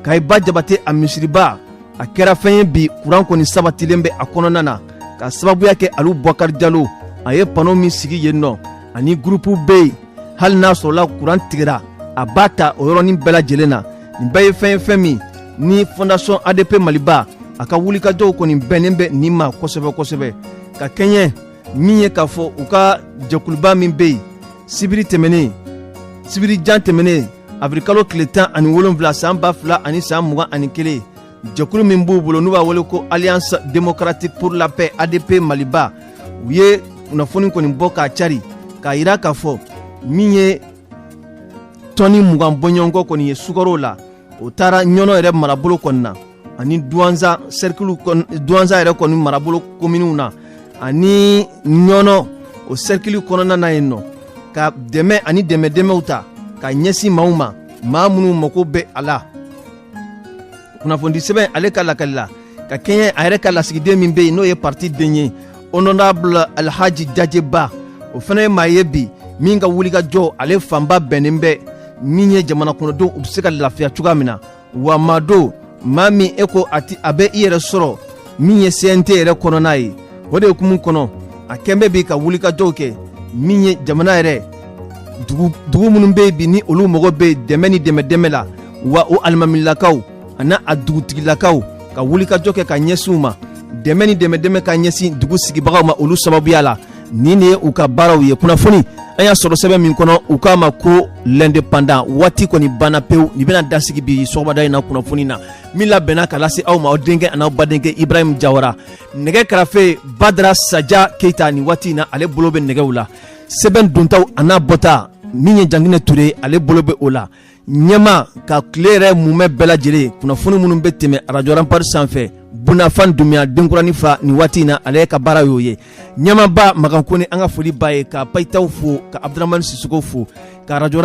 Kayiba Jabate a misiriba, a kɛra fɛn ye bi, kuran kɔni sabatilen bɛ a kɔnɔna na, ka sababuya kɛ Alu Bubakari Jalo a ye panneau min sigi yen nɔ, ani groupe bɛ yen, hali n'a sɔrɔla kuran tigɛra, a b'a ta o yɔrɔnin bɛɛ lajɛlen na. Nin bɛɛ ye fɛn ye, fɛn min ni Fondation ADP Maliba a ka wulikajɔw kɔni bɛnnen bɛ nin ma kosɛbɛ kosɛbɛ. Ka kɛɲɛ min ye k'a fɔ u ka jɛkuluba min bɛ yen, sibiri tɛmɛnen, sibiri jan tɛmɛnen, avril kalo tile 17 san 2021, jɛkulu min b'u bolo n'u b'a wele ko Alliance démocratique pour la paix, ADP Maliba, u ye kunnafoni kɔni bɔ k'a cari, k'a yira k'a fɔ min ye tɔni 20 bɔɲɔgɔnkɔ kɔni ye sukaro la, o taara Ɲɔnɔ yɛrɛ marabolo kɔni na, ani Duwanza cercle, Duwanza yɛrɛ kɔni marabolo kominiw na, ani Ɲɔnɔ o cercle kɔnɔna na yen nɔ, ka dɛmɛ ani dɛmɛ dɛmɛw ta ka ɲɛsin maaw ma, maa minnu mako bɛ a la. Kunnafonidi sɛbɛn ale ka lakali la, ka kɛɲɛ a yɛrɛ ka lasigiden min bɛ yen, n'o ye parti den ye, honorable Alhaji Jajeba, o fana ye maa ye bi min ka wulikajɔ ale fanba bɛnnen bɛ min ye jamana kɔnɔdenw u bɛ se ka lafiya cogoya min na. Wa maa don Maa min e ko a ti a bɛ i yɛrɛ sɔrɔ min ye CNT yɛrɛ kɔnɔna ye, o de hukumu kɔnɔ a kɛn bɛ bi ka wulikajɔw kɛ min ye jamana yɛrɛ dugu minnu bɛ yen bi, ni olu mago bɛ dɛmɛ ni dɛmɛ dɛmɛ la, wa o alimamilakaw ani a dugutigilakaw ka wulikajɔ kɛ ka ɲɛsin u ma, dɛmɛ ni dɛmɛ dɛmɛ ka ɲɛsin dugu sigibagaw ma olu sababuya la. Nin de ye u ka baaraw ye. Kunnafoni an y'a sɔrɔ sɛbɛn min kɔnɔ, u k'a ma ko L'Indépendant. Waati kɔni banna pewu. Nin bɛna dasigi bi sɔgɔmada in na kunnafoni na min labɛnna ka lase aw ma, aw denkɛ an'aw badenkɛ Ibrahim Jawara. Nɛgɛ karafe, Badara Saja Keyita. Nin waati in na, ale bolo bɛ nɛgɛw la. Sɛbɛn dontaw an'a bɔta, min ye Janginɛ Ture, ale bolo bɛ o la. Ɲɛma ka tile yɛrɛ mumɛ bɛɛ lajɛlen, kunnafoni minnu bɛ tɛmɛ arajo Rempart sanfɛ, Bunafan Dunbiya denkuranin fa, nin waati in na ale ka baara y'o ye. Ɲɛmaba Makan Kone, an ka foli b'a ye, ka Payitaw fo, ka Abdramani Sisoko fo, ka arajo